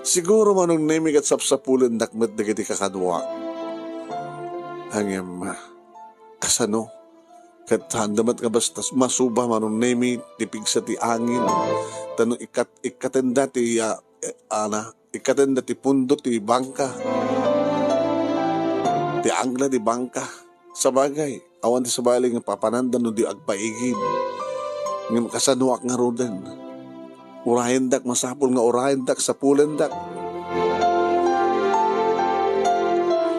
Siguro, Manong Nemi, ket sapsapulendak met dagiti kakaduak. Ngem, kasano? Ket saan da met nga basta masuba, Manong Nemi, ti pigsa ti angin. Ta no ikat-, ikkatenda ti, ah, eh, ana, ikkatenda ti pundo ti bangka. Ti angla ti bangka. Sabagay, awan ti sabali nga papananda no di agpaigid. Ngem kasanoak ngaruden? Urayendak, masapul nga urayendak, sapulendak.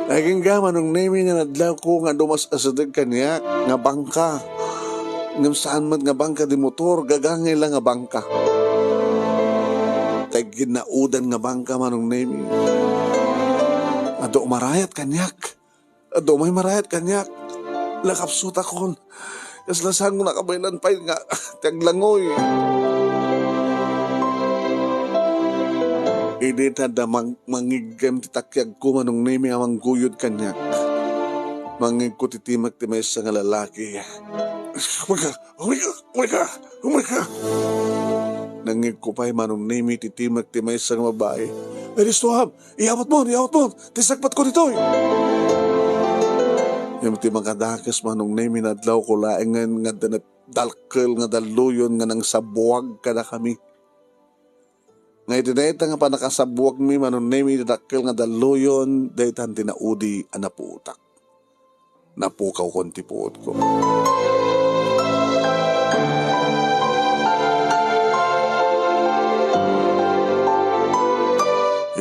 Agingga, Manong Nemi, nga nadlawko nga dumas-asideg kaniak nga bangka. Ngem saan met nga bangka di motor, gagangay la nga bangka. Tay ginnaudan nga bangka, Manong Nemi. Adu marayat kaniak. Adu may marayat kaniak. Lakapsutakon. Kasla saan nga nakabaylan pay nga ti aglangoy. Idi ta da mang-, mangiggem ti takiagko, Manong Nemi, a mangguyod kaniak. Mangngegko ti timek ti maysa nga lalaki. Umay ka! Umay ka! Umay ka! Umay ka! Nangngegko pay, Manong Nemi, ti timek ti maysa nga babai. Ay, disto, Ab! Iyawatmon, iyawatmon! Ti sakbatko ditoy! Ngem ti makadakes, Manong Nemi, nadlawko laengen nga adda dakkel nga dalluyon nga nangsabuag kadakami. Nga iti dayta nga pannakasabuagmi, Manong Nemi, iti dakkel nga dalluyon, daytan ti naudi a napuotak. Napukawkon ti puotko.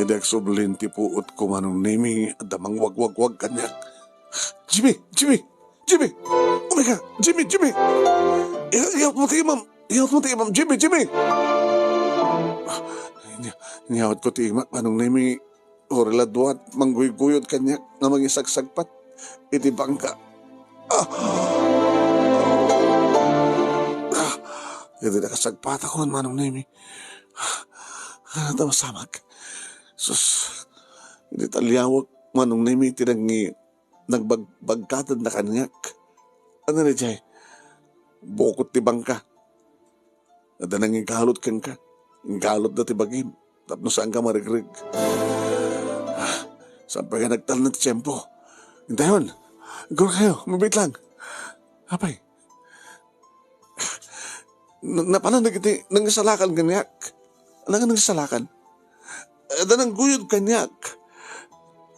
Diak sublin ti puotko, Manong Nemi, adda mangwagwagwag kaniak. "Jimmy! Jimmy! Jimmy! Umay ka! Jimmy! Jimmy! Iya-, iyawatmo ti imam! Iyawatmo ti imam! Jimmy! Jimmy!" Inya-, inyawatko ti imak, Manong Nemi. Uray la dua, mangguyguyod kaniak nga mangisagsagpat iti bangka. Ah! Ah! Iti nakasagpatakon, Manong Nemi. Ah, ta masamak. Sus, iti taliawek, Manong Nemi, iti nangi-, nagbagbagkatenda kaniak. Ania daydiay? Bukot ti bangka. Adda nangigalot kenka. Ingalotda ti bagim tapno saanka marigreg. Saan pay nga nagtalna ti tiempo? Intayon. Guro kayo, mabit lang. Apay. Na-, napanan dagiti nangisalakan kaniak. Ania nga nangisalakan? Adda nangguyod kaniak.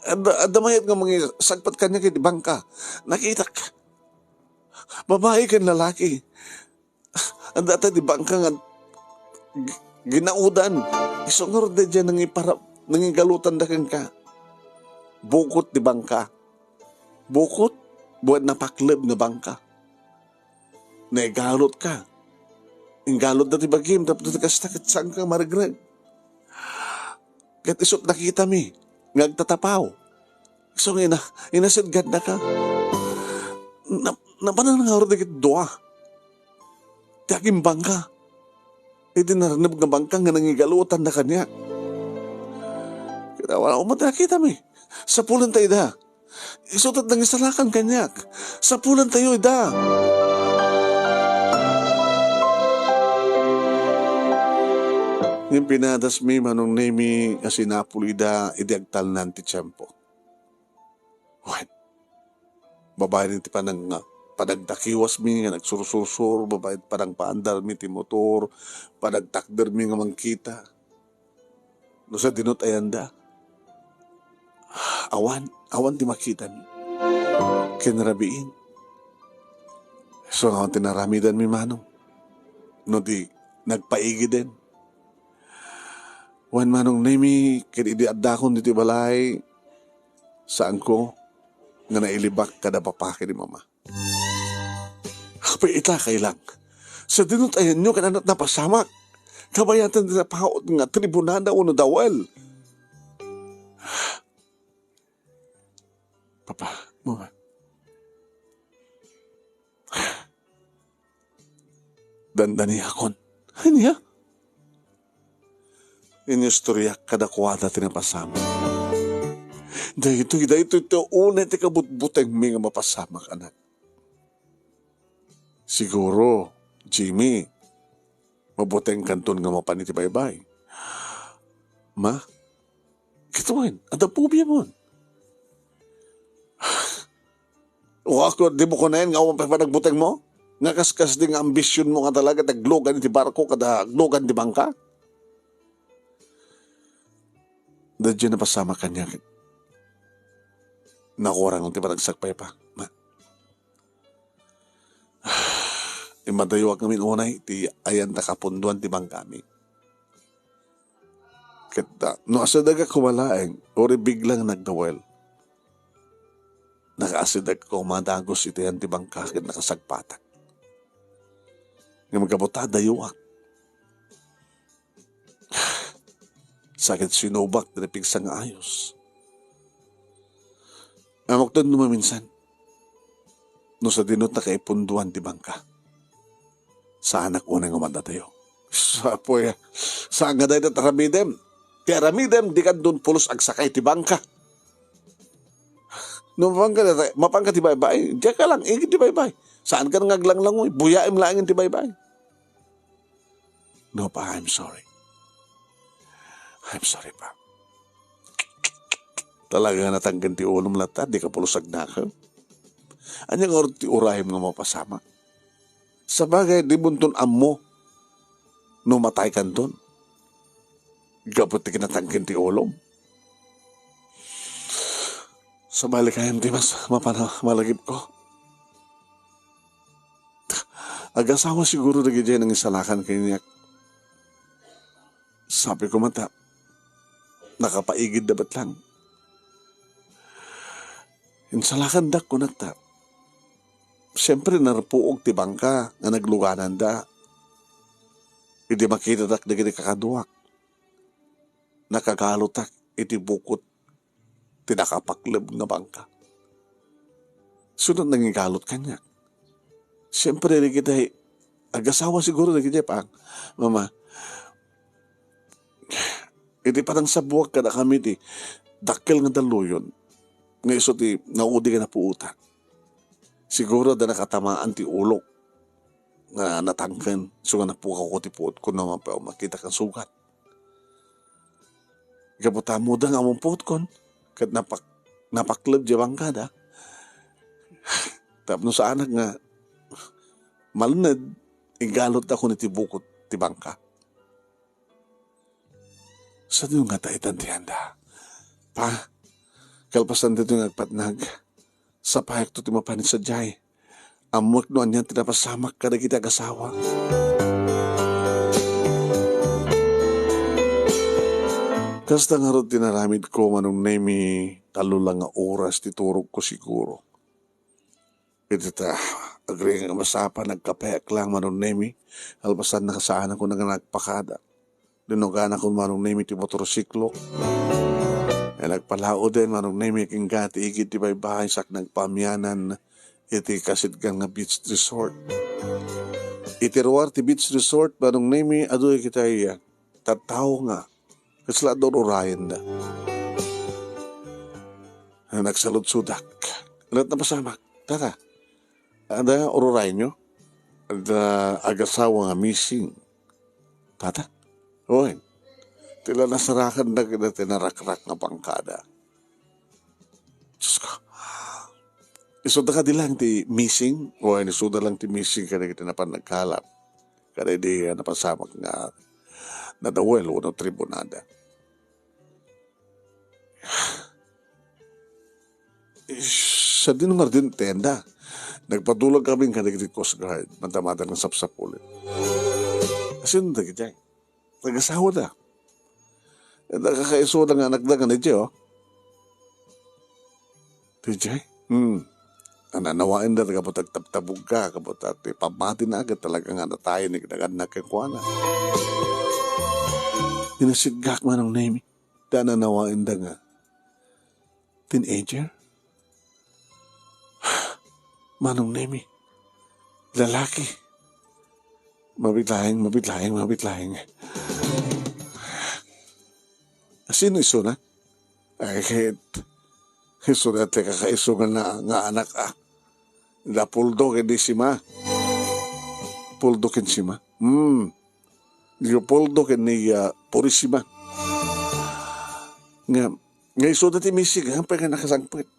Adda, adda mayat nga mangisagpat kaniak iti bangka. Nakitak. Babae ken lalaki. Adda ti bangka nga g-, ginaudan. Isu ngarud daydiay nangipara-, nangigalotanda kenka. Bukot ti bangka. Bukot, buat napakleb nga bangka. Naigalotka. Ingalotda ti bagim, tapno ti kasta ket saanka marigreg. Ket isut' nakitami nga agtatapaw. Isu nga ina-, inasidgadnaka. Na-, napanan ngarud dagiti dua ti agimbangka iti narneb nga bangka nga nangigalotanda kaniak. Ket awan, awan met nakitami. Sapulentayo ida. Isu ket nangisalakan kaniak. Sapulentayo ida. Ngem pinadasmi, Manong Nemi, a sinapul ida idi agtalnan ti tiempo. Wen, babaen iti panang-, panagdakiwasmi nga nagsursursuro, babaen panangpaandarmi ti motor, panagtakdermi nga mangkita. No sadino ti ayanda, awan, awan ti makitami ken rabiin. Isu nga awan ti naramidanmi, Manong, no di nagpaigiden. Wen, Manong Nemi, ket idi addakon ditoy balay, saanko nga nailibak kada papa ken ni mama. Apay ita, kailang. Sadino ti ayanyo ken ania ti napasamak? Kabayatan ti napaut nga tribunada wenno dawel. Papa, mama. Dandaniakon. Ania? Inistoriak kadakuada ti napasamak. Daytoy, daytoy ti unay ti kabutbutengmi nga mapasamak, anak. Siguro, Jimmy, mabutengkanton nga mapan iti baybay. Ma, ket wen, adda pobiamon. O, ako, dimo kunaen nga awan pay panagbutengmo? Nga kaskasdi nga ambisionmo nga talaga ti aglugan iti barko kada aglugan ti bangka? Daydiay napasamak kaniak. Nakurang ti panagsakpaypa. Ma. Immadayuak ngamin unay ti ayan ta kapundoan ti bangkami. Ket, ah, no asidegak koma laeng, uray biglang nagdawel, nakaasidegak koma dagus iti ayan ti bangka ket nakasagpatak. Ngem gapu ta dayuak, sakit sinubak ti napigsa nga ayos. Ammok no maminsan, no sadino ta kaipundoan ti bangka. Saanak unay nga umadatayo. Sapoy, saan nga dayta ti aramidem? Ti aramidem, dikanton pulos agsakay ti bangka. No mapanka, mapanka ti baybay, diak lang, igid ti baybay. Saanka nga aglanglangoy, buyaem laengen ti baybay. No, pa, I'm sorry. I'm sorry, pa. Talaga nga natangken ti ulom latta, dika pulos agnakem. Ania ngarud ti urayem nga mapasamak? Sabagay, dimonton ammo no mataykanton gapu ti kinatangken ti ulom. Sabali kayam ti mas mapana-, malagipko. Agasawa siguro dagidiay nangisalakan kaniak. Sabi ko mata, nakapaigidda met lang. Insalakandak, kunak ta. Siempre, narpuog ti bangka nga naglugananda. Idi makitadak dagiti kakaduak, nakagalutak iti bukot ti nakapakleb nga bangka. Sunod nangigalut kaniak. Siempre, dagiti agasawa siguro dagiti pang, "Mama, iti panangsabuak kadakami ti dakkel nga dalluyon, nga isu ti naudi nga napuotan. Siguro adda nakatamaan ti ulok nga natangken, isu nga napukawko ti puotko no mapay makita kan sugat. Gapu ta ammok nga awan puotkon, ket napak-, napakleb diay bangkada. Tapno saanak nga malned, inggalutdakon iti bukot ti bangka." Sadino ngata itan ti anda? Pa, kalpasan ditoy nga agpatnag, sapayakto ti mapanit sadiay. Ammoek no anian ti napasamak kadagiti agasawa. Kasta ngarud ti naramidko, Manong Nemi, tallo lang nga oras ti turogko siguro. Iti ta, agri nga masapa, nagkapeak lang, Manong Nemi. Kalpasan, nakasaanakon nga nagpakada. Dinuganakon, Manong Nemi, ti motorsiklo. Ay nagpalaoden, Manong Nemi, agingga ti igid ti baybay, sak nagpaamianan iti kasidgan nga beach resort. Iti ruar ti beach resort, Manong Nemi, adu dagiti tattao nga kasla adda ururayenda. Nagsaludsodak. Ket napasamak, "Tata, adda ururayenyo? Adda agasawa nga missing." "Tata?" "Wen. Ti la nasarakanda ket ti narakrak nga bangkada." Diyos ko. Isuda kadi lang ti missing? Wen, isuda lang ti missing kadagiti napan nagkalap. Kadagidi a napasamak nga nadawel wenno tribunada. Sadino ngarud ti enda? Nagpadulongkami kadagiti Coast Guard, madamada nga sapsapulen. Asino dagiti? Nagasawa da. Ita kakaisuda nga anakda nga ni Joe. Ti Jay? Hmm. Nannawaen da, gapu ta agtabtabog ka, gapu ta ti pammatina, ket talaga nga natayen ni kinagannak kenkuana. Pinasigak, Manong Nemi. Ta nannawaen da nga teenager? Manong Nemi. Lalaki. Mabitlaeng, mabitlaeng, mabitlaeng. Asino isuna? Ay, ket, isuna ti kakaiso nga na, nga anak, ah. Da Puldo ken ni Sima. Puldo ken Sima. Hmm. Leopoldo ken ni, ah, Purisima. Nga, nga isuda ti missing, nga pay nga nakasangpet.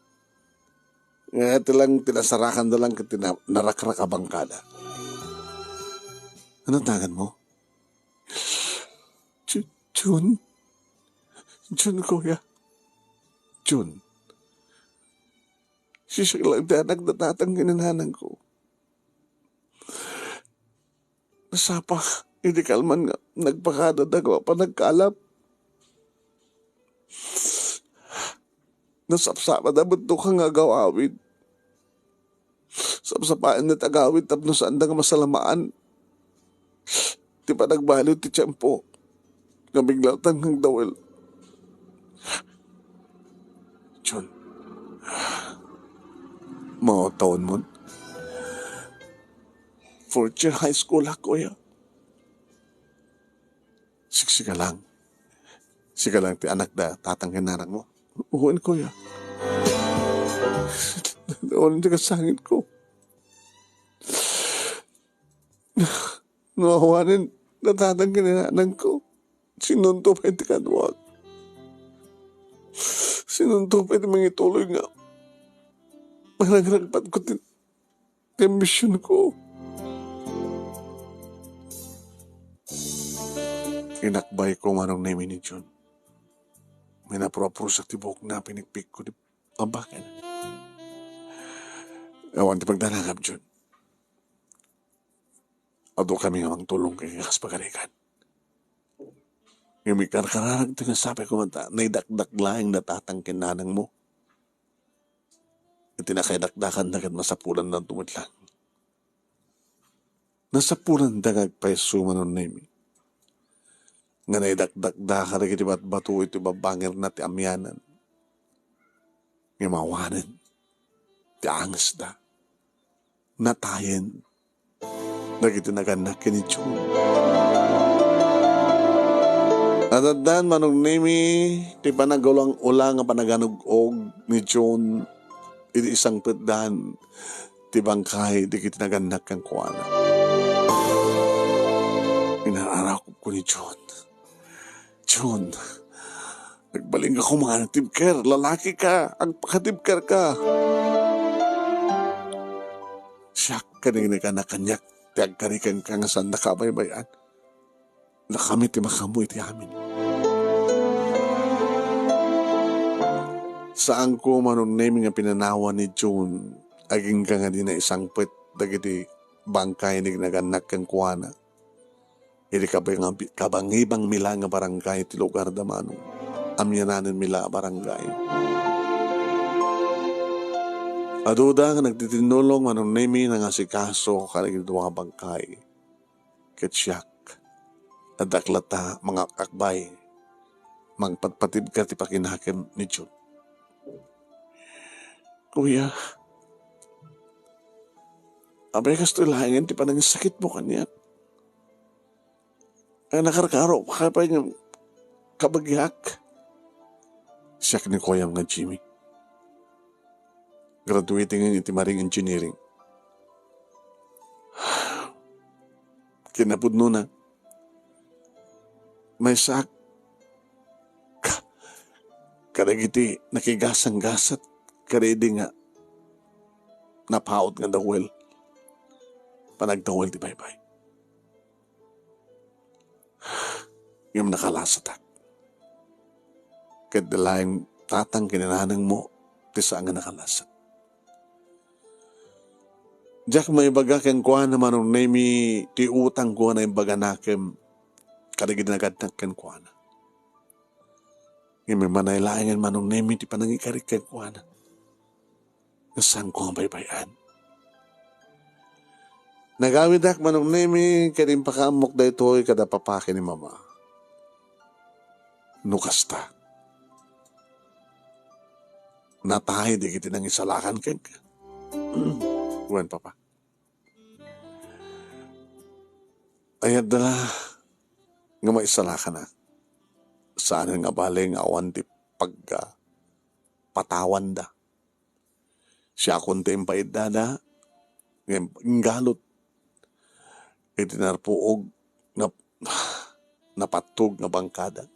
Nga iti lang, tinasarakanda lang ket tina-, narakrak a bangkada. Ano tangan mo? Ju-, Jun? Jun, kuya. Jun. Siya lang ti anak na tatang kinananang ko. Nasapa, idi kalman nga nagpakada da nga panagkalap. Nasapsapa da met duka nga agawawid. Sapsapaen met agawid tapno saanda nga masalamaan ti panagbaliw ti tiempo nga bigla ta nga agdawel. Jun, mawataon mon. Fourth year high school ak, kuya. Siksika lang. Sika lang ti anak da tatang kinananang mo. Wen, kuya. Wen, ti kasangit ko. No awanen da tatang kinananang ko, sinunto pay ti kaduak. Sinunto pay ti mangituloy nga manangragpat ko ti, ti ambision ko. Inakbay ko, Manong Nemi, ni Jun. Minapro-aprosak ti buokna, pinikpikko ti ambaken. Awan ti pagdanagam, Jun. Adu kami nga mangtulong ken kas pagarigan. Ngem ikarkararagto nga sapay koma ta naidakdak laeng da tatang ken nanangmo. Iti nakaidakdakan da ket masapulandanto met laeng. Nasapulanda nga agpayso, Manong Nemi, nga naidakdakda kadagiti batbato iti babangirna ti amianan. Ngem awanen ti angesda. Natayen dagiti nagannak ken ni June. Addan, Manong Nemi, ti panagulangula nga panaganug-og ni June idi isangpetdan ti bangkay dagiti nagannak kenkuana. Inararakupko ni June. June, agbalinka koma nga natibker, lalaki ka, agpakatibker ka. Siak ken ni kanak kaniak ti agkari kenka nga saannaka a baybay-an. Dakami ti makaammo iti amin. Saanko, Manong Nemi, nga pinanawan ni June agingga nga dina isangpet dagiti bangkay ni nagannak kenkuana. Iti kabang-, kabangibangmi la nga barangay ti lugar da Manong. Amiananenmi la a barangay. Aduda nga nagtitinnulong, Manong Nemi, nangasikaso kadagiti dua a bangkay. Ket siak, addak latta mangakakbay, mangpatpatibker ti pakinakem ni June. Kuya, apay kastoy laengen ti panangisakitmo kaniak? Ay, nakarkaro ka pay nga kabagiak. Siak ni kuyam nga Jimmy. Graduating iti marine engineering. Kinapudnona, maysaak ka-, kadagiti nakigasanggasat kadaydi nga napaut nga dawel. Panagdawel ti baybay. Ngem nakalasatak. Ket di laeng tatang ken nanangmo ti saan nga nakalasat. Diak maibaga kenkuana, Manong Nemi, ti utangko a naimbaganakem kadagiti nagannak kenkuana. Ngem immanay laengen, Manong Nemi, ti panangikarik kenkuana. Nga saanko nga baybay-an. Nagawidak, Manong Nemi, ket impakaammok daytoy kada papa ken ni mama. No kasta, natay dagiti nangisalakan kenka. Wen, papa. Ay, adda la nga maisalakan a. Saanen nga bale nga awan ti pagpatawanda. Siakon ti impaiddada, ngem inggalut iti narpuog nga napattog nga bangkada.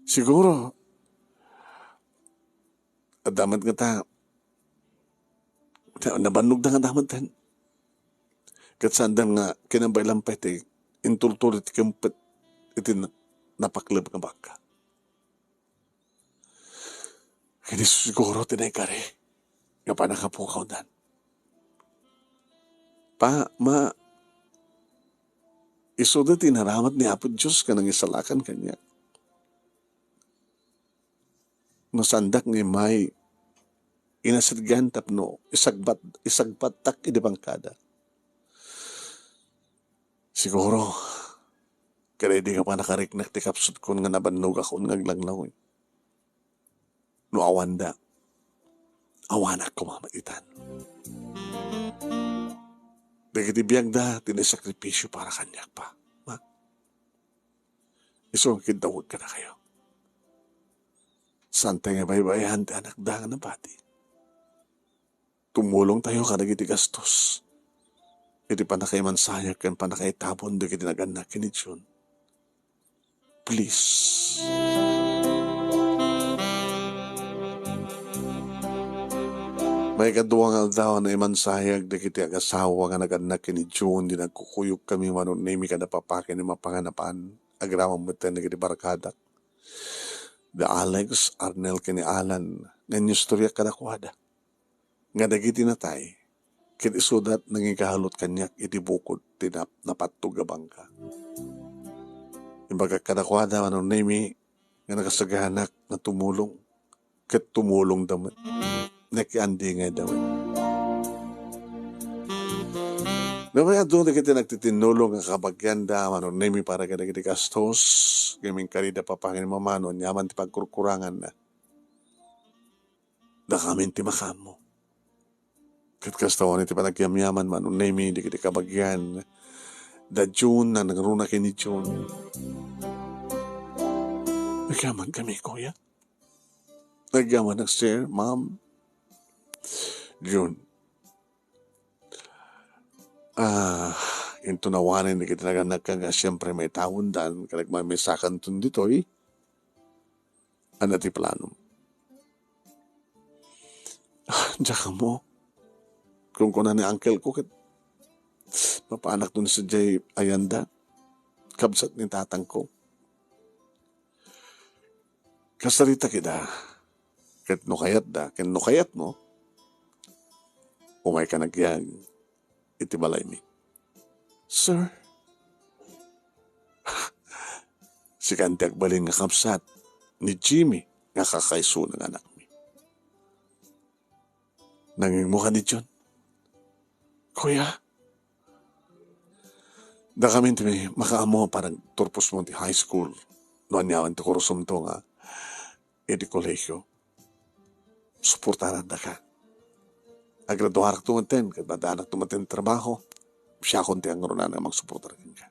Siguro, adda met ngata, nabannogda nga dametten. Ket saanda nga kinabailan pay ti intultulo ti kempet iti na-, napakleb nga bangka. Ket isu siguro ti naikari nga pannakapukawdan. Pa, ma, isuda ti inaramid ni Apo Dios nga nangisalakan kaniak. No saandak nga immay, inasirgan tapno isagbat-, isagbattak idi bangkada. Siguro, kadaydi nga pannakariknak ti kapsut kon nga nabannogakon nga aglanglangoy. No awanda, awanak koma met itan. Dagiti biagda ti naisakripisio para kaniak pa. Ma, isu nga kiddaweg kadakayo. Saantay nga baybay-an ti anakda nga nabati. Tumulongtayo kadagiti gastos iti pannakaimansayag ken pannakaitabon dagiti nagannak ken ni June. Please. Maikadua nga aldaw a naimansayag dagiti agasawa nga nagannak ken ni June, idi nagkukuyogkami, Manong Nemi, kada papa ken ni mama, nga napan agraman metten dagiti barkadak, da Alex, Arnel, ken ni Alan, nga inistoryak kadakuada nga dagiti natay ket isuda ti nangigalut kaniak iti bukod ti nap-, napattog a bangka. Imbagak kadakuada, Manong Nemi, nga nakasaganak nga tumulong. Ket tumulongda met. Nakiandingayda met. Nupay adu dagiti nagtitinnulong nga kabagianda, Manong Nemi, para kadagiti gastos, ngem inkarida papangen mamano, aniaman ti pagkurkuranganna. Dakamin ti makaammo. Ket kasta, wen iti panagyamyaman, Manong Nemi, dagiti kabagian da June, nanangruna ken ni June. Nagyamankami, kuya. Nagyamanak, sir, ma'am. June. Ah, inton awanen dagiti naganak nga siempre maitawendan, ket nagmamessakanton ditoy. Ania ti planom? Diak ammo. Kunkuna ni uncle ko ket mapaanakto ni sadiay ayanda. Kabsat ni tatangko. Kasaritak ida. Ket no kayatda, ken no kayatmo, umayka nagyag iti balaymi. Sir? Sikan ti agbalin nga kabsat ni Jimmy nga kakaisuna nga anakmi. Nangingmo kadi June? Kuya, dakamin ti makaammo a panagturposmo ti high school no aniaman ti kursomto nga iti kolehio. Suportarandaka. Agraduarakto ngaruden, ket madaanakto met ti trabaho. Siakon ti angrunana nga mangsuportar kenka.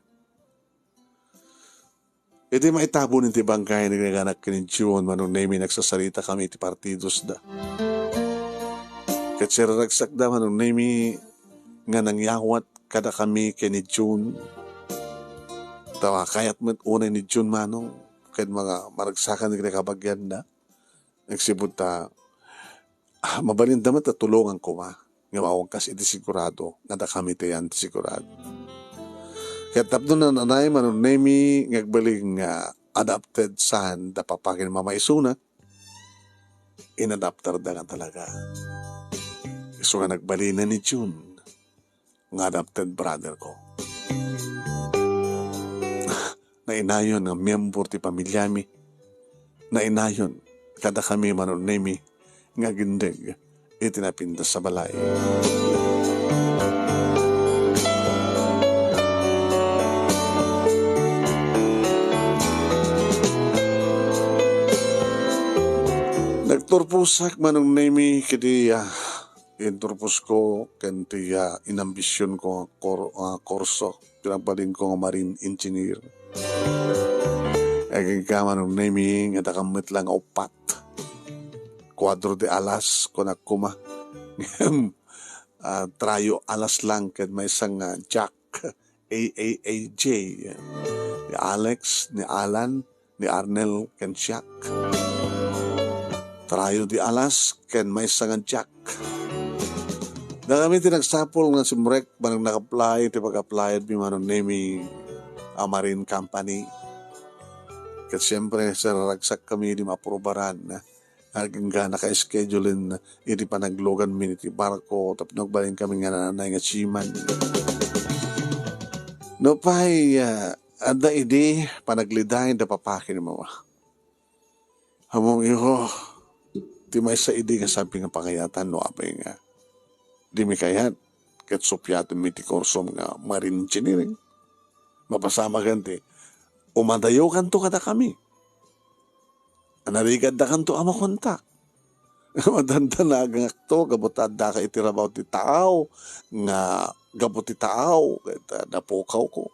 Idi maitabon iti bangkay ni naganak ken ni June, Manong Nemi, nagsasaritakami iti partidosda. Ket siraragsakda, Manong Nemi, nga nangyawat kadakami ken ni June. Ta kayat met unay ni June, Manong, ken mga maragsakan dagiti kabagianna. Nagsipud ta, ah, mabalinda met a tulongan koma, nga awan kas iti sigurado, nga dakami ti ayan ti sigurado. Ket tapno nananay, Manong Nemi, nga agbalin nga adopted son da papa ken mama isuna, inadaptarda nga talaga. Isu nga nagbalin ni June nga adopted brother ko. Nainayon nga miyembro ti pamiliami. Nainayon kadakami, Manong Nemi, nga agindeg iti napintas a balay. Nagturposak, Manong Nemi, kadi, ah, inturposko ken ti, ah, inambisionko nga kor-, ah, kurso. Pinagbalinko nga marine engineer. Agingga, Manong Nemi, nga dakam met lang nga uppat. Cuadro de alas, kunak koma. Ngem, ah, trayo alas lang ken maysa nga jack. A A A J, ni Alex, ni Alan, ni Arnel, ken siak. Trayo di alas, ken maysa nga jack. Dakami ti nagsapul nga simrek, manang nag-apply ti pag-apply-mi, Manong Nemi, a marine company. Ket siempre, siraragsakkami di maaprubaran. Agingga naka-schedule-en iti panagluganmi iti barko tapno agbalinkami nga nanay nga seaman. Nupay, ah, adda idi panagliday da papa ken mama. Ammom, iho, ti maysa idi nga sabi nga pangayatan no apay nga dimi kayat ket suppiatenmi ti kursom nga marine engineering. Mapasamagen ti umadayokanto kadakami. Narigaddakanto a makontak. Madandanagakto, gapu ta addaka iti rabaw ti taaw, nga gapu ti taaw, ket, ah, napukawko.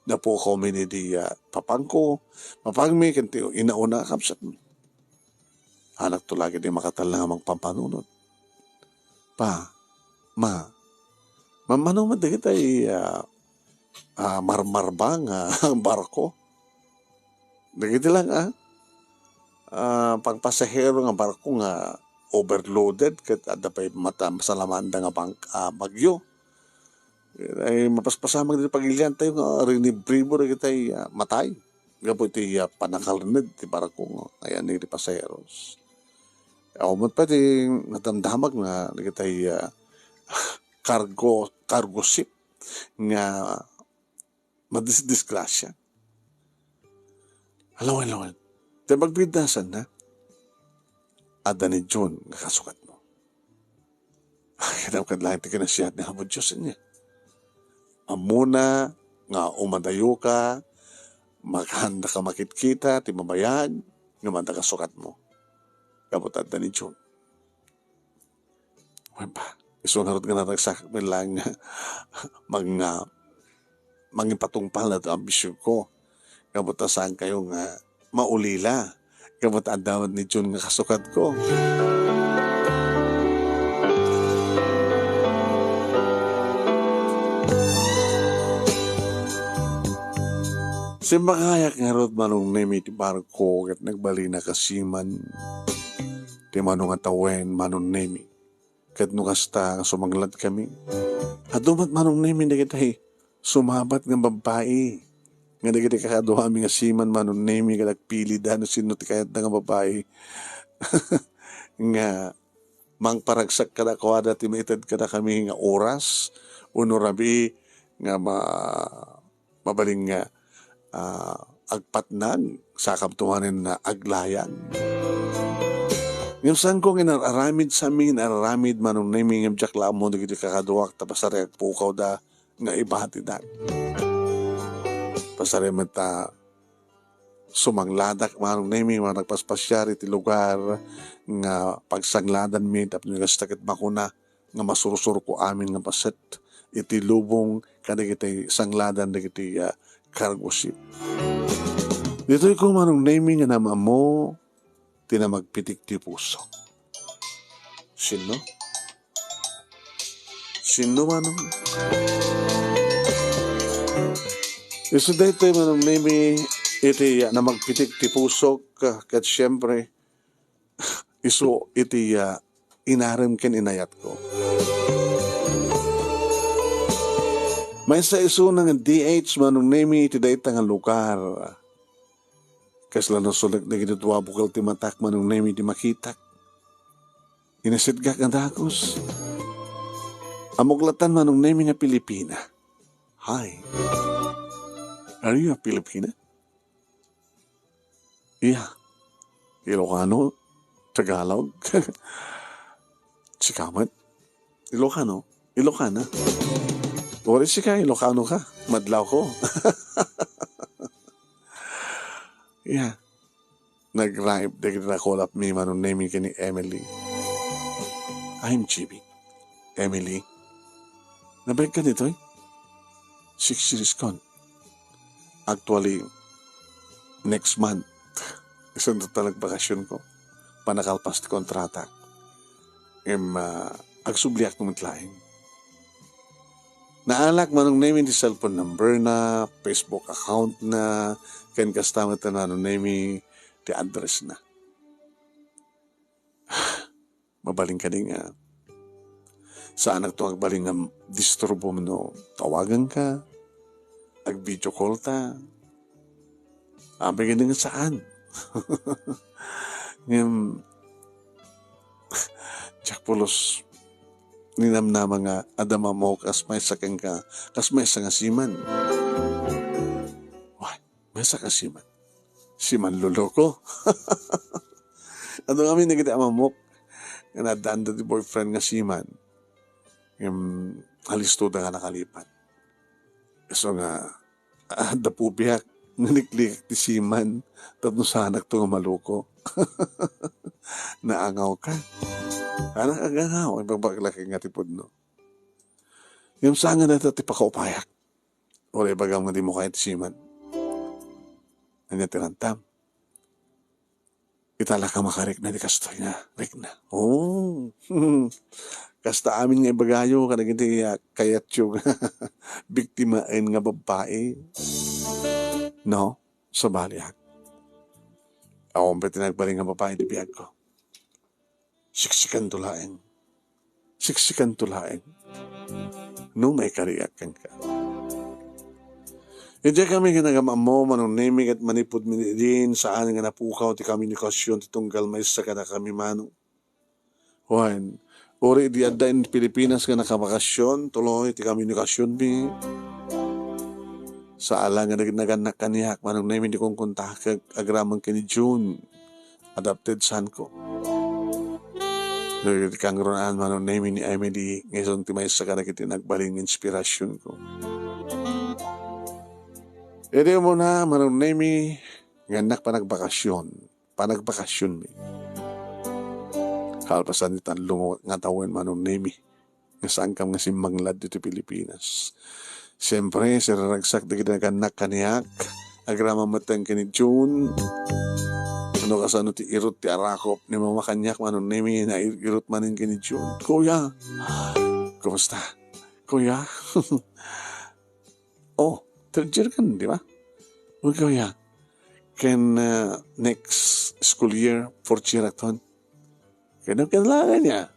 Napukawmi ni di, ah, papangko. Papangmi, ken ti inauna a kabsatmi. Anakto lagi di makatalna nga mangpampanunot. Pa, ma, mammano met dagitay, ah, ah, marmarbang, ah, barko. Dagiti lang, ah, ah, pagpasahero nga barko nga overloaded ket adda pay mata-, masalamaanda nga bang-, ah, bagyo. Ay, mapaspasamak dagiti pagiliantayo nga rinibribo dagitay, ah, matay. Gapu iti, ah, panakarned ti barko nga ayan iti pasaheros. Awan met pay ti nadamdamag nga dagitay, ah, cargo, cargo ship nga madisdisgrasya. Lawen-lawen. Ti pagpiddasanna, adda ni June nga kasukatmo. Ay, kadam kad laeng ti kinasiat ni Apo Dios niya. Ammona nga umadayo ka, makahanda ka makitkita ti mabayag, nga manda kasukatmo. Gapu ta adda ni June. Wen pa, isu ngarud nga naragsakak met laeng nga mag-, nga mangipatungpal daytoy a ambisyon ko. Gapu ta saankayo nga maulila. Gapu ta adda met ni June nga kasukatko. Simmakayak ngarud, Manong Nemi, ti barko ket nagbalina ka siman. Ti mano nga tawen, Manong Nemi. Ket no kasta nga sumangladkami, adu met, Manong Nemi, dagiti sumabat nga babbai. Nga dagiti kakaduami nga siman, Manong Nemi, nga nagpilida no sinno ti kayatda nga babbai. Nga mangparagsak kadakuada ti maited kadakami nga oras, wenno rabii nga ma-, mabalin nga, ah, agpatnag, sakabto manen nga aglayag. Ngem saanko nga inar-aramid, saanmi nga inar-aramid, Manong Nemi, ngem diak la ammo dagiti kakaduak ta pasariak pukawda nga ibatidak. Pasariak met ta sumangladak, Manong Nemi, nga nagpaspasiar iti lugar nga pagsangladanmi tapno kasta ket makuna nga masursurko amin nga paset iti lubong kadagiti sangladan dagiti, ah, cargo ship. Ditoy ko, Manong Nemi, nga naam-ammo ti namagpitik ti pusok. Sinno? Sinno, Manong? Isu daytoy, Manong Nemi, iti, ah, namagpitik ti pusok, ah, ket siempre, isu iti, ah, inarem ken inayatko. Maysa isuna nga D H, Manong Nemi, iti dayta nga lugar. Kasla nasulek dagiti dua bukel ti matak, Manong Nemi, ti makitak. Inasitgak nga dagus. Ammok latta, Manong Nemi, nga Pilipina. Hi. Are you a Filipina? Yeah. Ilocano? Tagalog? Sika met? Ilocano? Ilocana? Uray sika, Ilocano ka. Madlawko. Yeah. Nag-rhyme dagiti nakulapmi, Manong Nemi, ken ni Emily. I'm Jimmy. Emily. Nabayagka ditoy? Six years kon. Actually, next month, isunto ta nagbakasionko. Panakalpas ti kontrata. Ngem, ah, agsubliak no met laeng. Naalak, Manong Nemi, ti cellphone number na, Facebook account na, ken kasta met, Manong Nemi, ti address na. Mabalin kadi nga saanak to agbalin nga disturbo no tawagan ka, ag-video call ta. Apay kadi nga saan? Ngem, diak pulos ninamnama nga adda mamok kas maysa kenka, kas maysa nga siman. Wah, maysa ka siman. Siman loloko. Adu ngamin dagiti a mamok nga naaddaanda ti boyfriend nga siman. Ngem, alistoda nga nakalipat. Isu nga, adda pubiak nga niklikak ti siman tapno saanakto nga maloko. Naangawka. Anak, agangaw, ibagbaglaken nga ti pudno. Ngem saan nga dayta ti pakaupayak. Uray ibagam nga dimo kayat ti siman. Ania ti rantam? Ita la ka makarikna ti kastoy nga rikna. Oh. Kasta amin nga ibagayo kadagiti, ah, kayatyo nga biktimaen nga babbai. No? Sabaliak. Awan pay ti nagbalin nga babbai ti biagko. Siksikanto laeng. Siksikanto laeng. No maikariak kenka. Idiay kami nga nagamammo, Manong Nemi, ket manipud mi idin, saan nga napukaw ti komunikasion ti tunggal maysa kadakami, Manong. Wen, uri idi adda in Pilipinas nga nakabakasion, tuloy ti komunikasionmi. Saan la nga dagiti nagannak kaniak, Manong Nemi, ti kunkuntakek agraman ken ni June. Adopted son ko. Dagiti kangrunaan, Manong Nemi, ni Emily, nga isu ti maysa kadagiti nagbalin nga inspirasionko. Idi umuna, Manong Nemi, nga annak panagbakasyon. Panagbakasyonmi. Kalpasan ti tallo nga tawen, Manong Nemi, nga saankam nga simmanglad ditoy Pilipinas. Siempre, siraragsak dagiti nagannak kaniak, agraman met ken ni June. No kasano ti irut ti arakop ni Mama kaniak, Manong Nemi, nairut manen ken ni June. Kuya! Kumusta? Kuya? Oh, third year ka na, di ba? Uy, kuya, ken, ah, next school year, fourth year akton. Ken, ken la ania.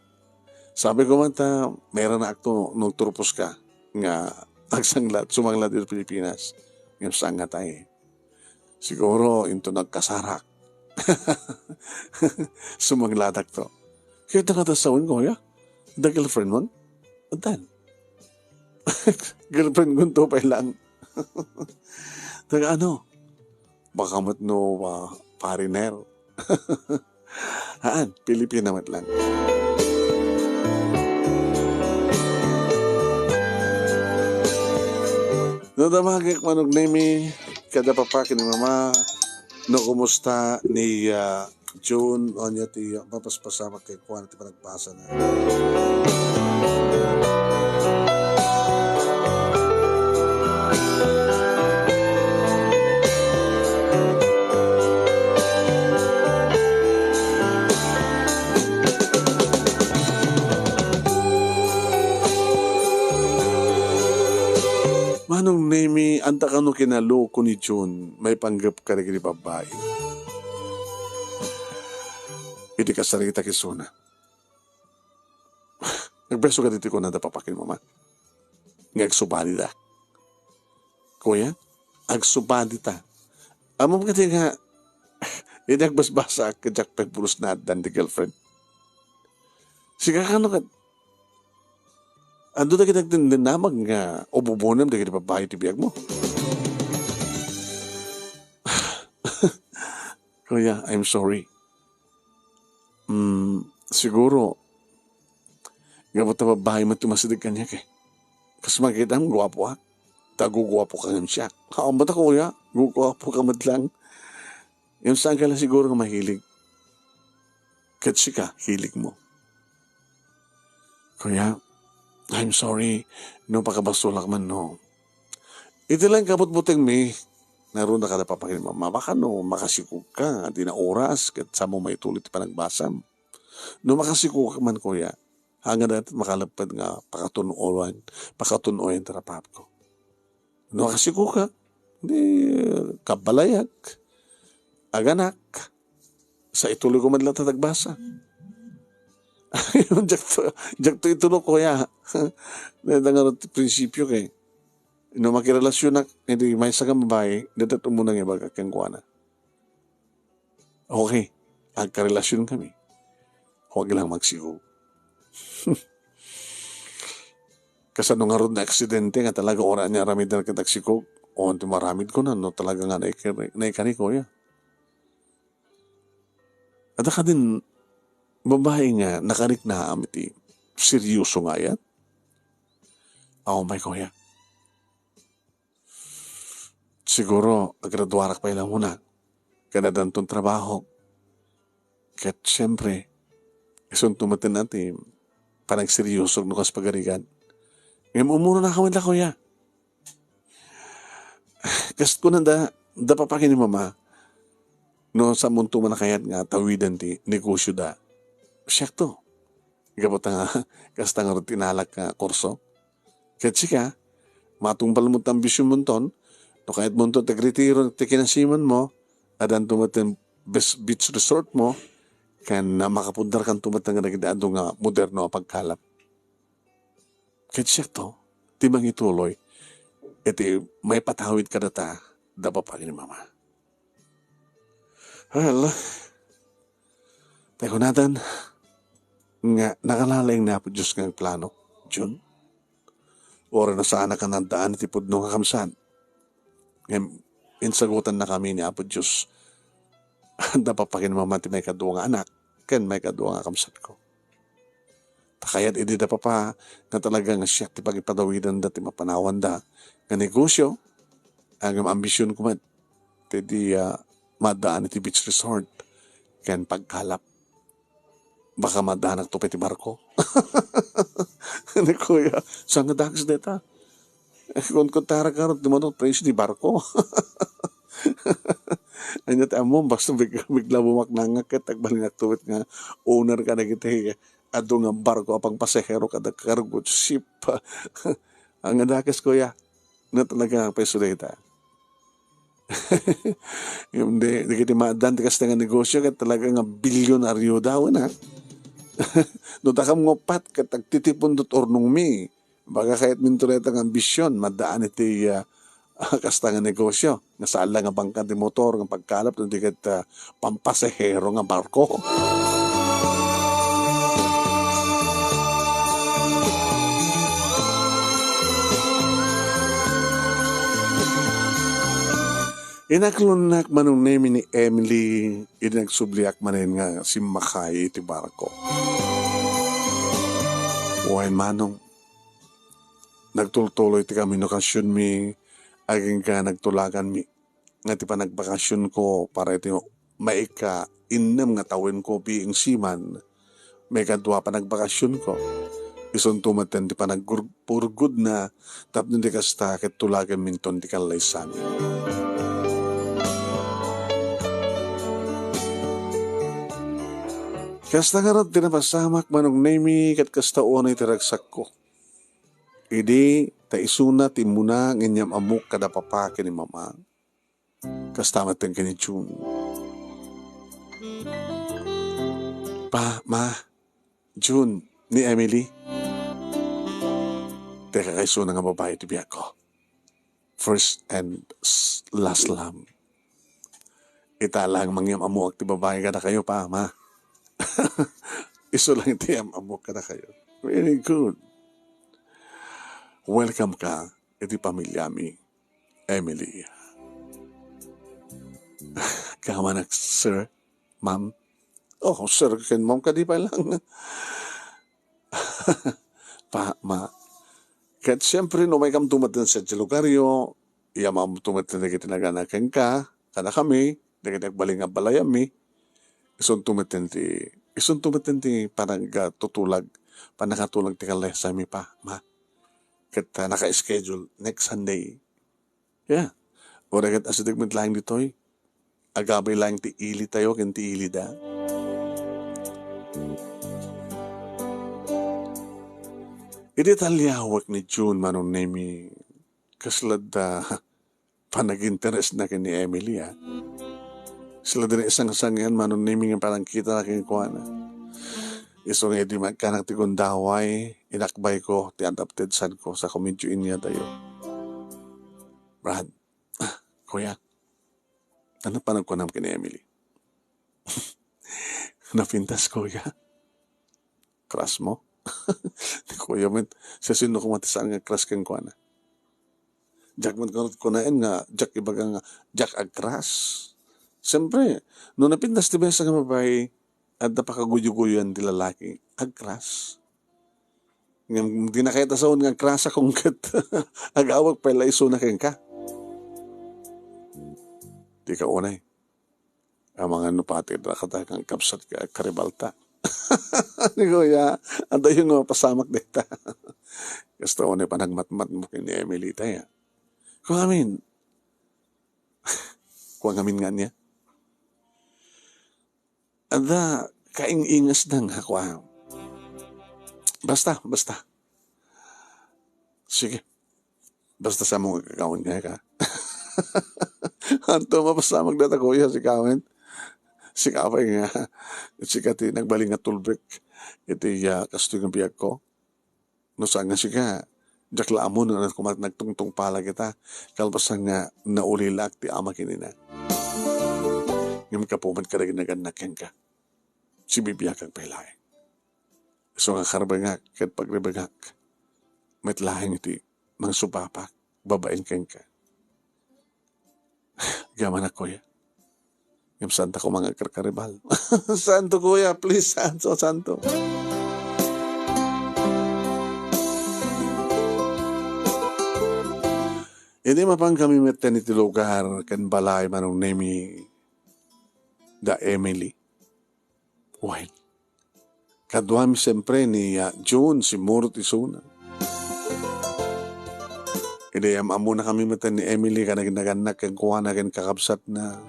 Sabi ko man ta, mayat na akto no turpos ka nga agsanglat, sumanglat ditoy Pilipinas. Ngem saan nga tayo. Siguro, into nagkasarak. Sumanglatak to. Kaya ta nga ta sawen, kuya? Da girlfriend mo? Antan? Girlfriend ko to pay lang. Taga ano? Baka met no, ah, foreigner. Haan, Pilipina met lang. No, damagek, Manong Nemi, kada papa ken ni mama, no, kumusta ni, ah, June, ania ti papaspasamak kenkuana ti panagbasana. Manong Nemi, anta kano kinaloko ni June, maipanggep kadagiti babbai. Idi kasaritak isuna. Nagbeso ka ditoy kunada, papa ken mama. Nga agsubadida. Kuya, agsubadita. Ammom kadi nga, idi agbasbasaak, diak pay pulos naaddan ti girlfriend. Sika kano ket, adu dagiti agdindinamag nga ububonem dagiti babbai ti biagmo. Kuya, I'm sorry. Mm, siguro, gapu ta babbai met ti masideg kaniak eh. Kas makitam, guapoak. Ta guguapo ka ngem siak. Haan met a, kuya, guguapo ka met lang. Ngem saan ka la siguro nga mahilig. Ket sika, hilig mo. Kuya, I'm sorry no pakabasolak man, no. Iti lang kabutbutengmi, naruna kada papa ken ni mama, baka no makasikog ka, di na oras, ket saan mo maituloy ti panagbasam. No makasikog ka man, kuya, haan nga dayta makaleppet nga pakatun-oyan, pakatun-oyan ti rapapko. No makasikog ka, di, kabalayak, aganak, sa ituloy ko man lang ta nagbasa. Diak to, diak to itulo, kuya. Dayta nga ti prinsipio kay, no makirelasionak, iti maysa nga babai, dayta umuna nga ibaga kenkuana. Okay, agkarelasion kami. Huwag lang magsikog. Kasano ngarud nga aksidente nga talaga uray ania aramiden ket agsikog? O, ti maramid ko na, no, talaga nga naikari-, naikari, kuya. Adda kadin babai nga nakariknam iti serioso nga ayat? Awan pay, kuya. Siguro, agraduarak pay la muna. Ken addanton trabaho. Ket, siyempre, isunto met ti panagserioso no kas pagarigan. Ngem umuna ka met la, kuya. Kas kunada, da papa ken ni mama, no, saanmonto man a kayat nga tawiden ti negosioda. Siakto. Gapu ta nga, kasta ngarud ti inalak nga kurso. Ket sika, matungpal mo ti ambisionmonton, no kayatmonto ti agretiro ti kinasimanmo, addanto met ti bes-, beach resort mo, ken makapuddarkanto met dagiti adu nga moderno a pagkalap. Ket siakto, ti mangituloy, iti maipatawid kadata, da papa ken ni mama. Well, tay kunatan nga nakalaing ni Apo Dios nga agplano, Jun. Uray no saanak a naaddaan iti pudno nga kamsat. Ngem insagutannakami ni Apo Dios. Adda papa ken mama ti maikadua nga anak ken maikadua nga kabsatko. Ta kayat idi da papa nga talaga nga siak ti pagipadawidanda ti mapanawanda nga negosio, ngem ambisionko met ti di, ah, maddaan iti beach resort ken pagkalap. Baka maddanak to pay ti barko. Ni kuya, saan nga dakes dayta? Kunkuntarak ngarud ti mano, presyo ti barko. Ania ti ammom, basta big-, bigla bumaknangak ket agbalinakto met nga owner kadagiti adu nga barko a pangpasahero kada cargo ship. Ania dakes, kuya? Na talaga nga presyo dayta. Ngem di, dagiti maaddaan ti kasta nga negosio ket talaga nga bilyonaryo da, wen a. No dakam nga uppat ket agtitipon dot urnongmi. Baga kayatminto dayta nga ambision, maddaan iti, ah, kasta nga negosio. Nga saan la nga bangka ti motor, nga pagkalap, no di ket, ah, pampasahero nga barko. Inaklonnak manong Nemi ni Emily, idi nagsubliak manen nga simmakay iti barko. Wen manong, nagtultuloy ti komunikasionmi, agingga nagtulaganmi nga ti panagbakasionko para iti maika-innem nga tawenko being seaman, maikadua panagbakasionko. Isunto met ti panagpurpurgudna tapno di kasta ket tulaganminton ti kallaysami. Kasta ngarud ti napasamak manong Nemi ket kasta unay ti ragsakko. Idi ta isuna ti immuna nga inyam-ammok kada papa ken ni mama. Kasta met ken ni June. Pa, ma, June, ni Emily. Ti kakaisuna nga babai ti biagko. First and s-, last love. Ita lang mangyam-ammoak ti babai kadakayo, pa, ma. Isu lang ti yam-ammok kadakayo. Very good. Welcome ka iti pamiliami, Emily. Kamanak, sir, ma'am. Oh, sir ken ma'am, kadi pay lang. Pa, ma. Ket siempre, no maikam tumeten sa lugaryo, yam-ammo tumeten dagiti nagana kenka, kadakami, dagiti agbalin nga balayami, isunto met ti, isunto met ti panagtutulag, pannakatulag ti kallaysami, pa, ma. Ket, ah, naka-schedule next Sunday. Yeah. Uray ket asideg met laeng ditoy. Agabay laeng ti ili tayo ken ti ili da. Idi talliawek ni June manong Nemi, kasla da panaginteresna ken ni Emily, ah. Sila diri sangsangian manong Nemi nga panangkita kenkuana. Isu nga idi magkanak ti gundaway, inakbayko ti adopted son ko sa kumedyo inya tayo. Brad, ah, kuya, ano panagkunam ken ni Emily? Napintas, kuya. Crush mo? Ni kuya met, siasino koma ti saan nga crush kenkuana? Diak met ngarud kunaen nga, diak ibaga nga, diak ag-crush. Siyempre, no napintas ti maysa nga babai, adda pakaguyugoyan ti lalaki, ag-crush. Ngem, di na kayat a sawen nga ag-crush a kung ket ag-awek pay la isuna kenka. Di ka unay. Amangan no pati da kata kang kabsat ka, karibalta. Ni kuya, adayo nga mapasamak dita. Kasta unay panagmatmat mo ken ni Emily, tay, ah. Kung amin. Kung amin nga niya. Ada, kaing-ingas na nga, kua. Basta, basta. Sige. Basta sa mo kakaon nga ka. Anto mapasamak data, kuya, si kawen. Si kapay nga. Si kati nagbaling nga tulbek. Iti, ah, kastoy nga biag ko. No saan nga sika, diak la ammon nga kumat nagtungtungpal kita, kalpasan nga naulilak ti ama ken ina. Ngem kapuman kadagiti nagannak kenka, sibibiagak pay laeng. Isu nga karbengak ket pagribengak, met laeng iti mangsubapakbabaen kenka. Agyaman a, kuya. Ngem saanto koma nga agkarkaribal. Saanto, kuya, please, saanto, saanto. Idi mapan kami metten iti lugar ken balay, Manong Nemi, da Emily. Wen, kaduami siempre ni, ah, June, simmurot isuna. Idi am-ammona kami metten ni Emily, kanaginnagannak kenkuana ken kakabsatna.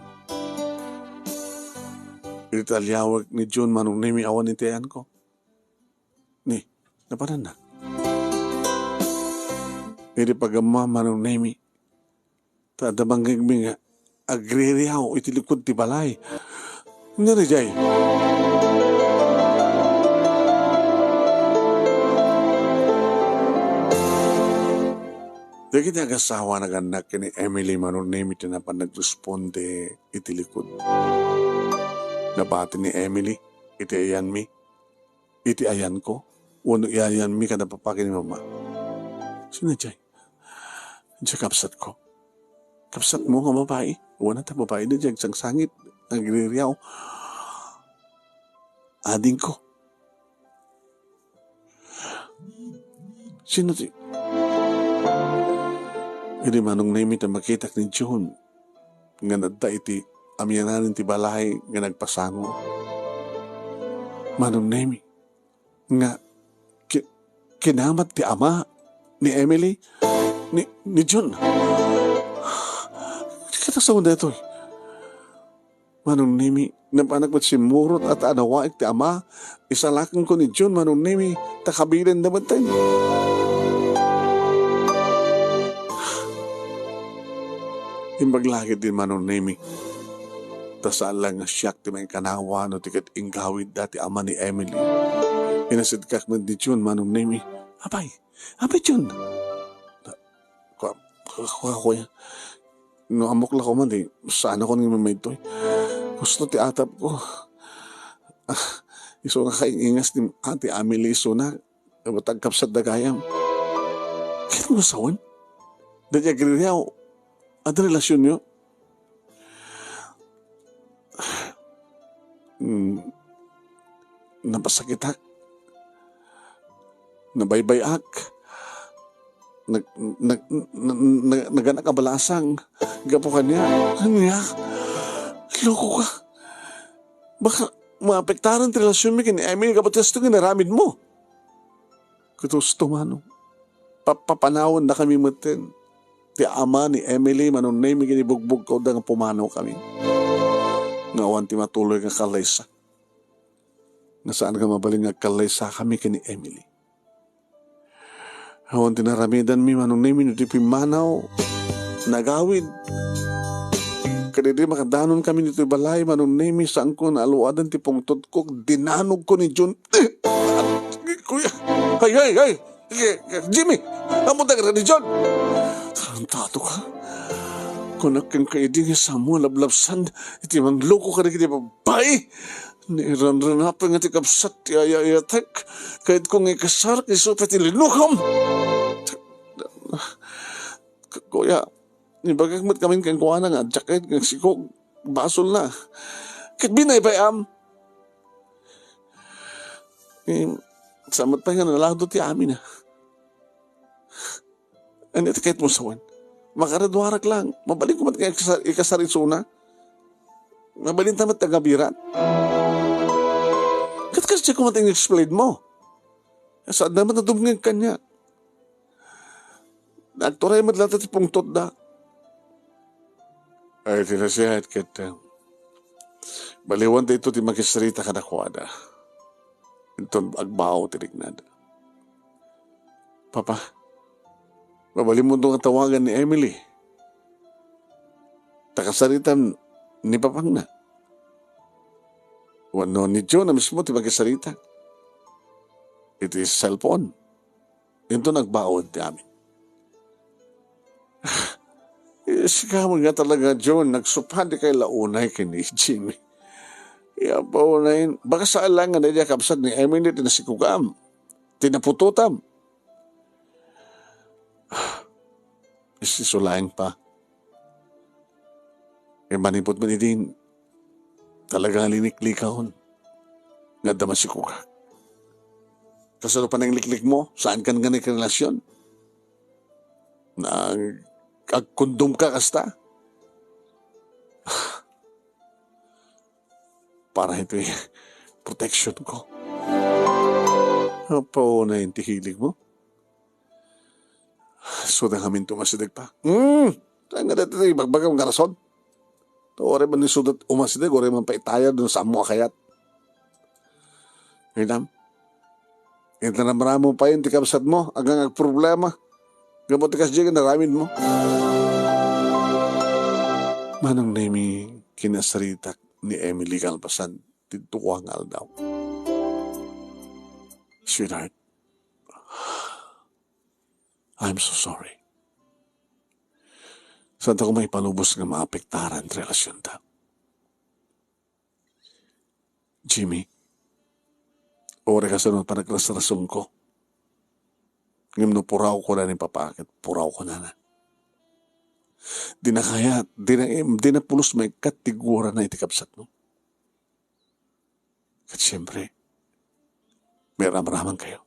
Idi taliawek ni June, Manong Nemi, awan iti ayanko. Ni, napananna. Idi pagammo, Manong Nemi, ta adda bangngegmi nga agririaw iti likod ti balay. Ngarud, jay. Dagiti agassawa, nagannak ken ni Emily, Manong Nemi, ti napan nagresponde iti likod. Nabati ni Emily iti ayanmi, iti ayanko, wenno iti ayanmi kada papa ken ni mama. Sino jay? Diay kabsatko. Kabsatmo nga babai? Wen, ta babai da diay agsangsangit, agririaw. Adingko. Sino ti? Idi, Manong Nemi, ta makitak ni June nga adda iti amianan ti balay nga nagpasango. Manong Nemi, nga ki-, kinamat ti ama ni Emily, ni, ni June. Ket sawen daytoy, Manong Nemi, napanak met simmurot a ta anawaek ti ama, isalakenko ni June, Manong Nemi, ta kabilenda metten. Imbag la ketdi, Manong Nemi, ta saan la nga siak ti maikanawa no ti ket inggawidda ti ama ni Emily. Inasidkak met ni June, Manong Nemi. Apay, apay, June? Kua-, kua-, kuya, no ammok la koma, di, saanakon nga mamaytoy. Husto ti atapko. Ah, isu nga kaing-ingas ni Ate Emily isuna. Ket agkabsatda gayam. Ket mo sawen? Daydi agririaw, adda relasionyo? Hmm. Napasakitak. Nabaybay-ak. Nag-, nag-, na-, na-, naganak a balasang. Gapu kaniak. Ania? Loko ka. Baka maapektaran ti relasionmi ken ni Emily gapu ti hasto nga inaramidmo. Ket husto, Manong. Papapanawendakami metten. Ti ama ni Emily, Manong Nemi, ken ni bugbugkawda nga pumanawkami. Nga awan ti matuloy nga kallaysa. Nga saan nga mabalin nga agkallaysakami ken ni Emily. Awan ti naramidanmi, Manong Nemi, no ti pimmanaw, nagawid. Ket idi makadanonkami ditoy balay, Manong Nemi, saanko naaluadan ti pungtotko, dinanogko ni June. Kuya, hay, hay, hay! Jimmy, ammom ti agrani, June? Tarantado ka. Kunak kenka idi nga saanmo a lablabsan iti mangloko kadagiti babai. Ni ranranapen nga ti kabsat ti ay-ayatek, kayatko nga ikasar, isu pay ti linukom. Kuya, ibagak met ngamin kenkuana nga diak kayat nga agsikog. Basolna. Ket binaybay-am. Eh, saan met pay nga nalado ti amin, ah. Ania ti kayatmo sawen? Makaraduarak lang. Mabalinko met nga ikasa-, ikasar isuna. Mabalinta met nga agbirat. Ket kasdiay koma ti in-explain mo. Saanna met a dumngeg kaniak. Agturay met latta ti pungtotda. Ay, ti nasayaat ket, ah, baliwan daytoy ti makisarita kadakuada. Inton agbao ti riknada. Papa, mabalinmo nga tawagan ni Emily. Ta kasaritam ni papangna. Wenno ni Joe a mismo ti makisarita iti cellphone. Inton agbaon ti amin. Eh, sika met nga talaga, John, nagsupadi kay la unay ken ni Jimmy. Ya, paunay, baka saan lang nga daydi a kabsat ni Emily ti nasikugam, ti naputotam. Isu laeng pa. Ket manipud man idin, talaga nga liniklikon nga adda masikogak. Kasano panangliklikmo? Saan kan nga nagrelasyon? Nag-, agkondom ka kasta? Para ito'y protection ko. Apo na yung tihilig mo. Suda ngamin tumasideg pa. Hmm. Saan nga dati ibagbagam nga rason? Uray man ni sudat umasideg, uray man paitayad no saan mo a kayat. Ngaydam, inramramo pa yun ti kabsat mo, agang agproblema. Gapu ti kasdi nga naramid mo. Manong Nemi, kinasaritak ni Emily kalpasan ti dua nga aldaw. Sweetheart, I'm so sorry. Saan ta ko maipalubos nga maapektaran ti relasyonta? Jimmy, uray kasano panagrasrasonko. Ngem no puraw ko na ni Papa, ket puraw ko na na. Di na kayat, di na, di na pulos maikkat ti gurana iti kabsatmo. Ket siyempre, may ramraman kayo.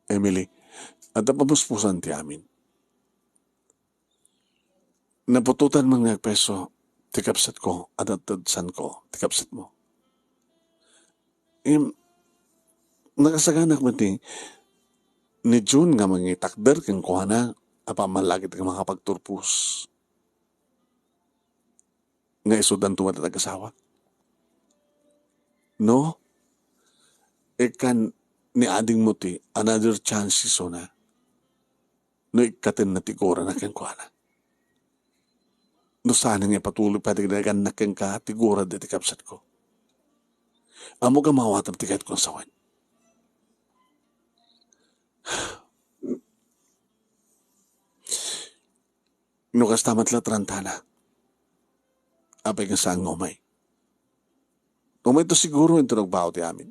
Emily, adda pamuspusan ti amin. Naputotan man nga agpeso ti kabsatko, adda tedsanko ti kabsatmo. Im, nakasaganak met ni, ni June nga mangitakder kenkuana a pammalagid nga makapagturpos. Nga isudanto met ti nag-asawa. No? Ikkan ni adingmo ti another chance isuna. No ikkatenna ti gurana kenkuana. No saan nga ipatuloy pay ti nagannak kenka ti gura daytoy kabsatko. Ammok a mawatam ti kayatko nga sawen. No kasta met la, tarantana. Apay nga saan nga umay? Umayto siguro inton agbao ti amin.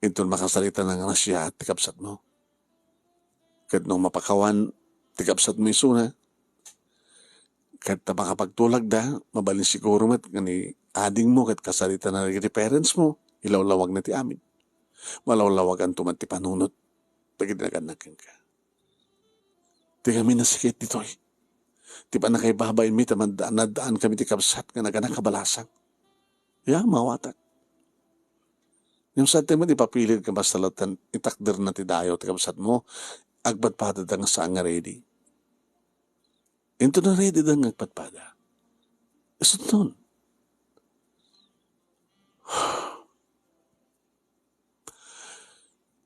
Inton makasarita na nga siya ti kabsatmo. Ket no mapakawan ti kabsatmo isuna, ket ta makapagtulagda, mabalin siguro met nga ni adingmo ket kasarita na dagiti parents mo, ilawlawag na ti amin. Malawlawaganto met ti panunot dagiti nagannak kenka. Ti kami nasikit ditoy. Ti pannakaibabainmi ta mad-, naddaan kami ti kabsat nga naganak a balasang. Ya, mawatak. Ngem saan ti met ipapiled nga basta latta itakderna ti dayo ti kabsatmo, agpadpadada nga saan nga ready. Inton na ready da nga agpadpada, isutnon.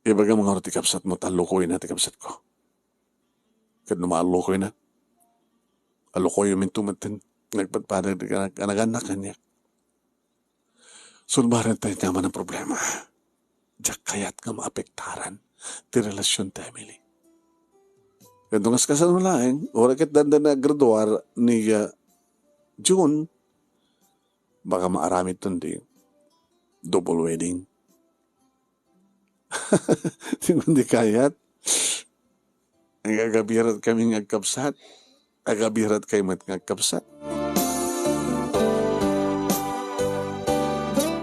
Ibagam ngarud ti kabsatmo ta lukoyna ti kabsatko. Ket no maalukoyna, alukoyem inton metten nga agpadpada ti kanagannak kaniak. Sulbaren tayo ti aman a problema. Diak kayat nga maapektaran ti relasyon ti Emily. Ket no kas-, kasano laeng, uray ket dandana graduar ni, ah, June, baka maaramidton ti double wedding. Ti kundi kayat, agagabirat kami nga agkabsat, agabirat kayo met nga agkabsat.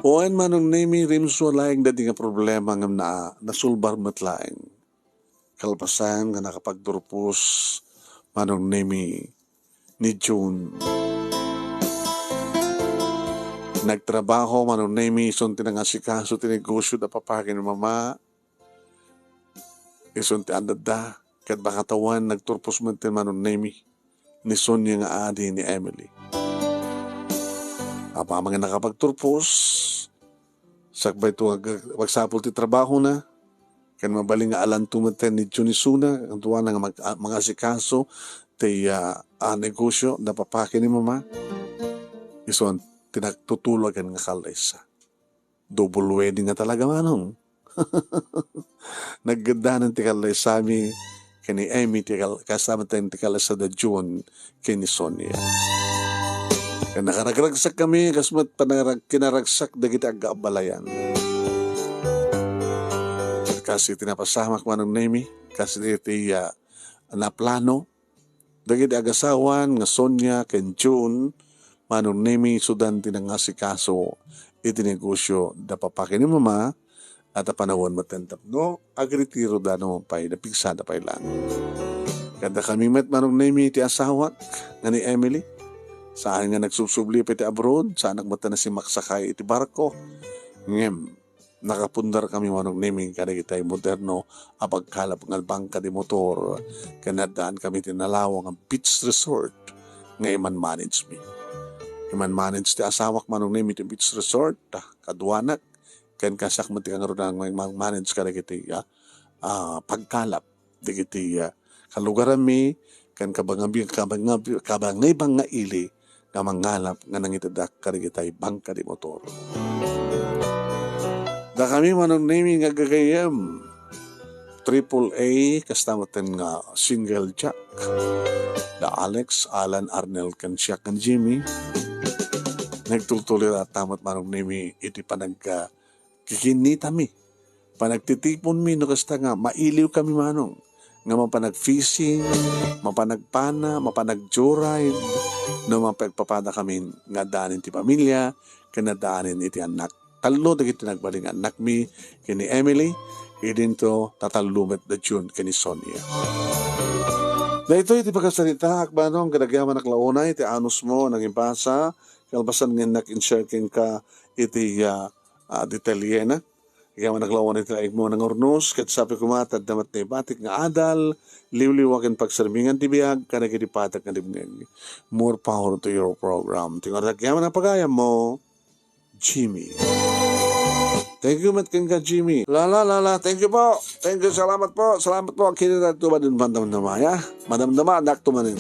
Wen, Manong Nemi, rimsua laeng daydi nga problema ngem na, nasulbar met laeng. Kalpasan nga nakapagturpos, Manong Nemi, ni June. Nagtrabaho, Manong Nemi, isun ti nangasikaso ti negosio da papa ken mama. Isun ti addada, ket baka ta wen, nagturpos met ti Manong Nemi ni Sonia nga adi ni Emily. Apaman nga nakapagturpos, sakbay to ag-, magsapul ti trabahona, ken mabalin nga alanto met ni June isuna, kaduana nga mag-, a-, mangasikaso ti, ah, a negosio da papa ken ni mama. Isun ti nagtutulagan nga kallaysa. Double wedding nga talaga, Manong. Naggaddanan ti kallaysami ken ni Emmy ti kal-, kasta met ti kallaysa da June ken ni Sonia. Ken nakaragragsak kami, kas met panarag-, kinaragsak dagiti aggaabalayan. Kas iti napasamak, Manong Nemi, kas iti, ah, naplano dagiti agasawan nga Sonia ken June, Manong Nemi, isudan ti nangasikaso iti negosio da papa ken ni mama, a ta panawen metten tapno agretiroda no pay napigsada pay laeng. Ket dakami met, Manong Nemi, ti asawak nga ni Emily. Saan nga nagsubsubli pay iti abroad, saanak metten a simmaksakay iti barko. Ngem, nakapundarkami, Manong Nemi, kadagiti moderno a pagkalap nga bangka de motor, ken addaankami iti nalawag nga beach resort nga iman-manage mi. Iman-manage ti asawak, Manong Nemi, ti beach resort, kaduanak, ken kasiak met ti kangruna nga iman-manage kadagiti, ah, ah, pagkalap dagiti, ah, kalugaranmi, ken kabangab-, kabangab-, kabangibang nga ili nga mangalap nga nangitedak kadagiti bangka de motor. Dakami, Manong Nemi, nga gagayyem, triple A, kasta metten nga single jack. Da Alex, Alan, Arnel, ken siak ken Jimmy. Nagtultulira ta met, Manong Nemi, iti panag-, ah, kikinnitami, panagtitiponmi no kasta nga mailiwkami, Manong, nga mapanag-fishing, mapanagpana, mapanag-joyride, no mapagpapadakami nga addaanen ti pamilya, ken addaanen iti annak. Tallo dagiti nagbalin nga annakmi ken ni Emily, idinto tatallo met da June ken ni Sonia. Daytoy ti pakasaritaak, Manong, ket agyamanak la unay ti anusmo a nangimbasa, kalpasan nga innak in-share kenka iti, ah, ah, detalyena. Agyamanak la unay ti laingmo a nangurnos, ket sapay koma ta adda met naibatik nga adal, liwliwa ken pagsermingan ti biag kadagiti padak nga dimngeg. More power to your program. Ti ngarud agyamanak pagayammo, Jimmy. Thank you met kenka, Jimmy. La, la, la, la. Thank you po. Thank you. Salamat po. Salamat po. Kini na tuba din mandamdama, ya. Madamdama, anak tumanin.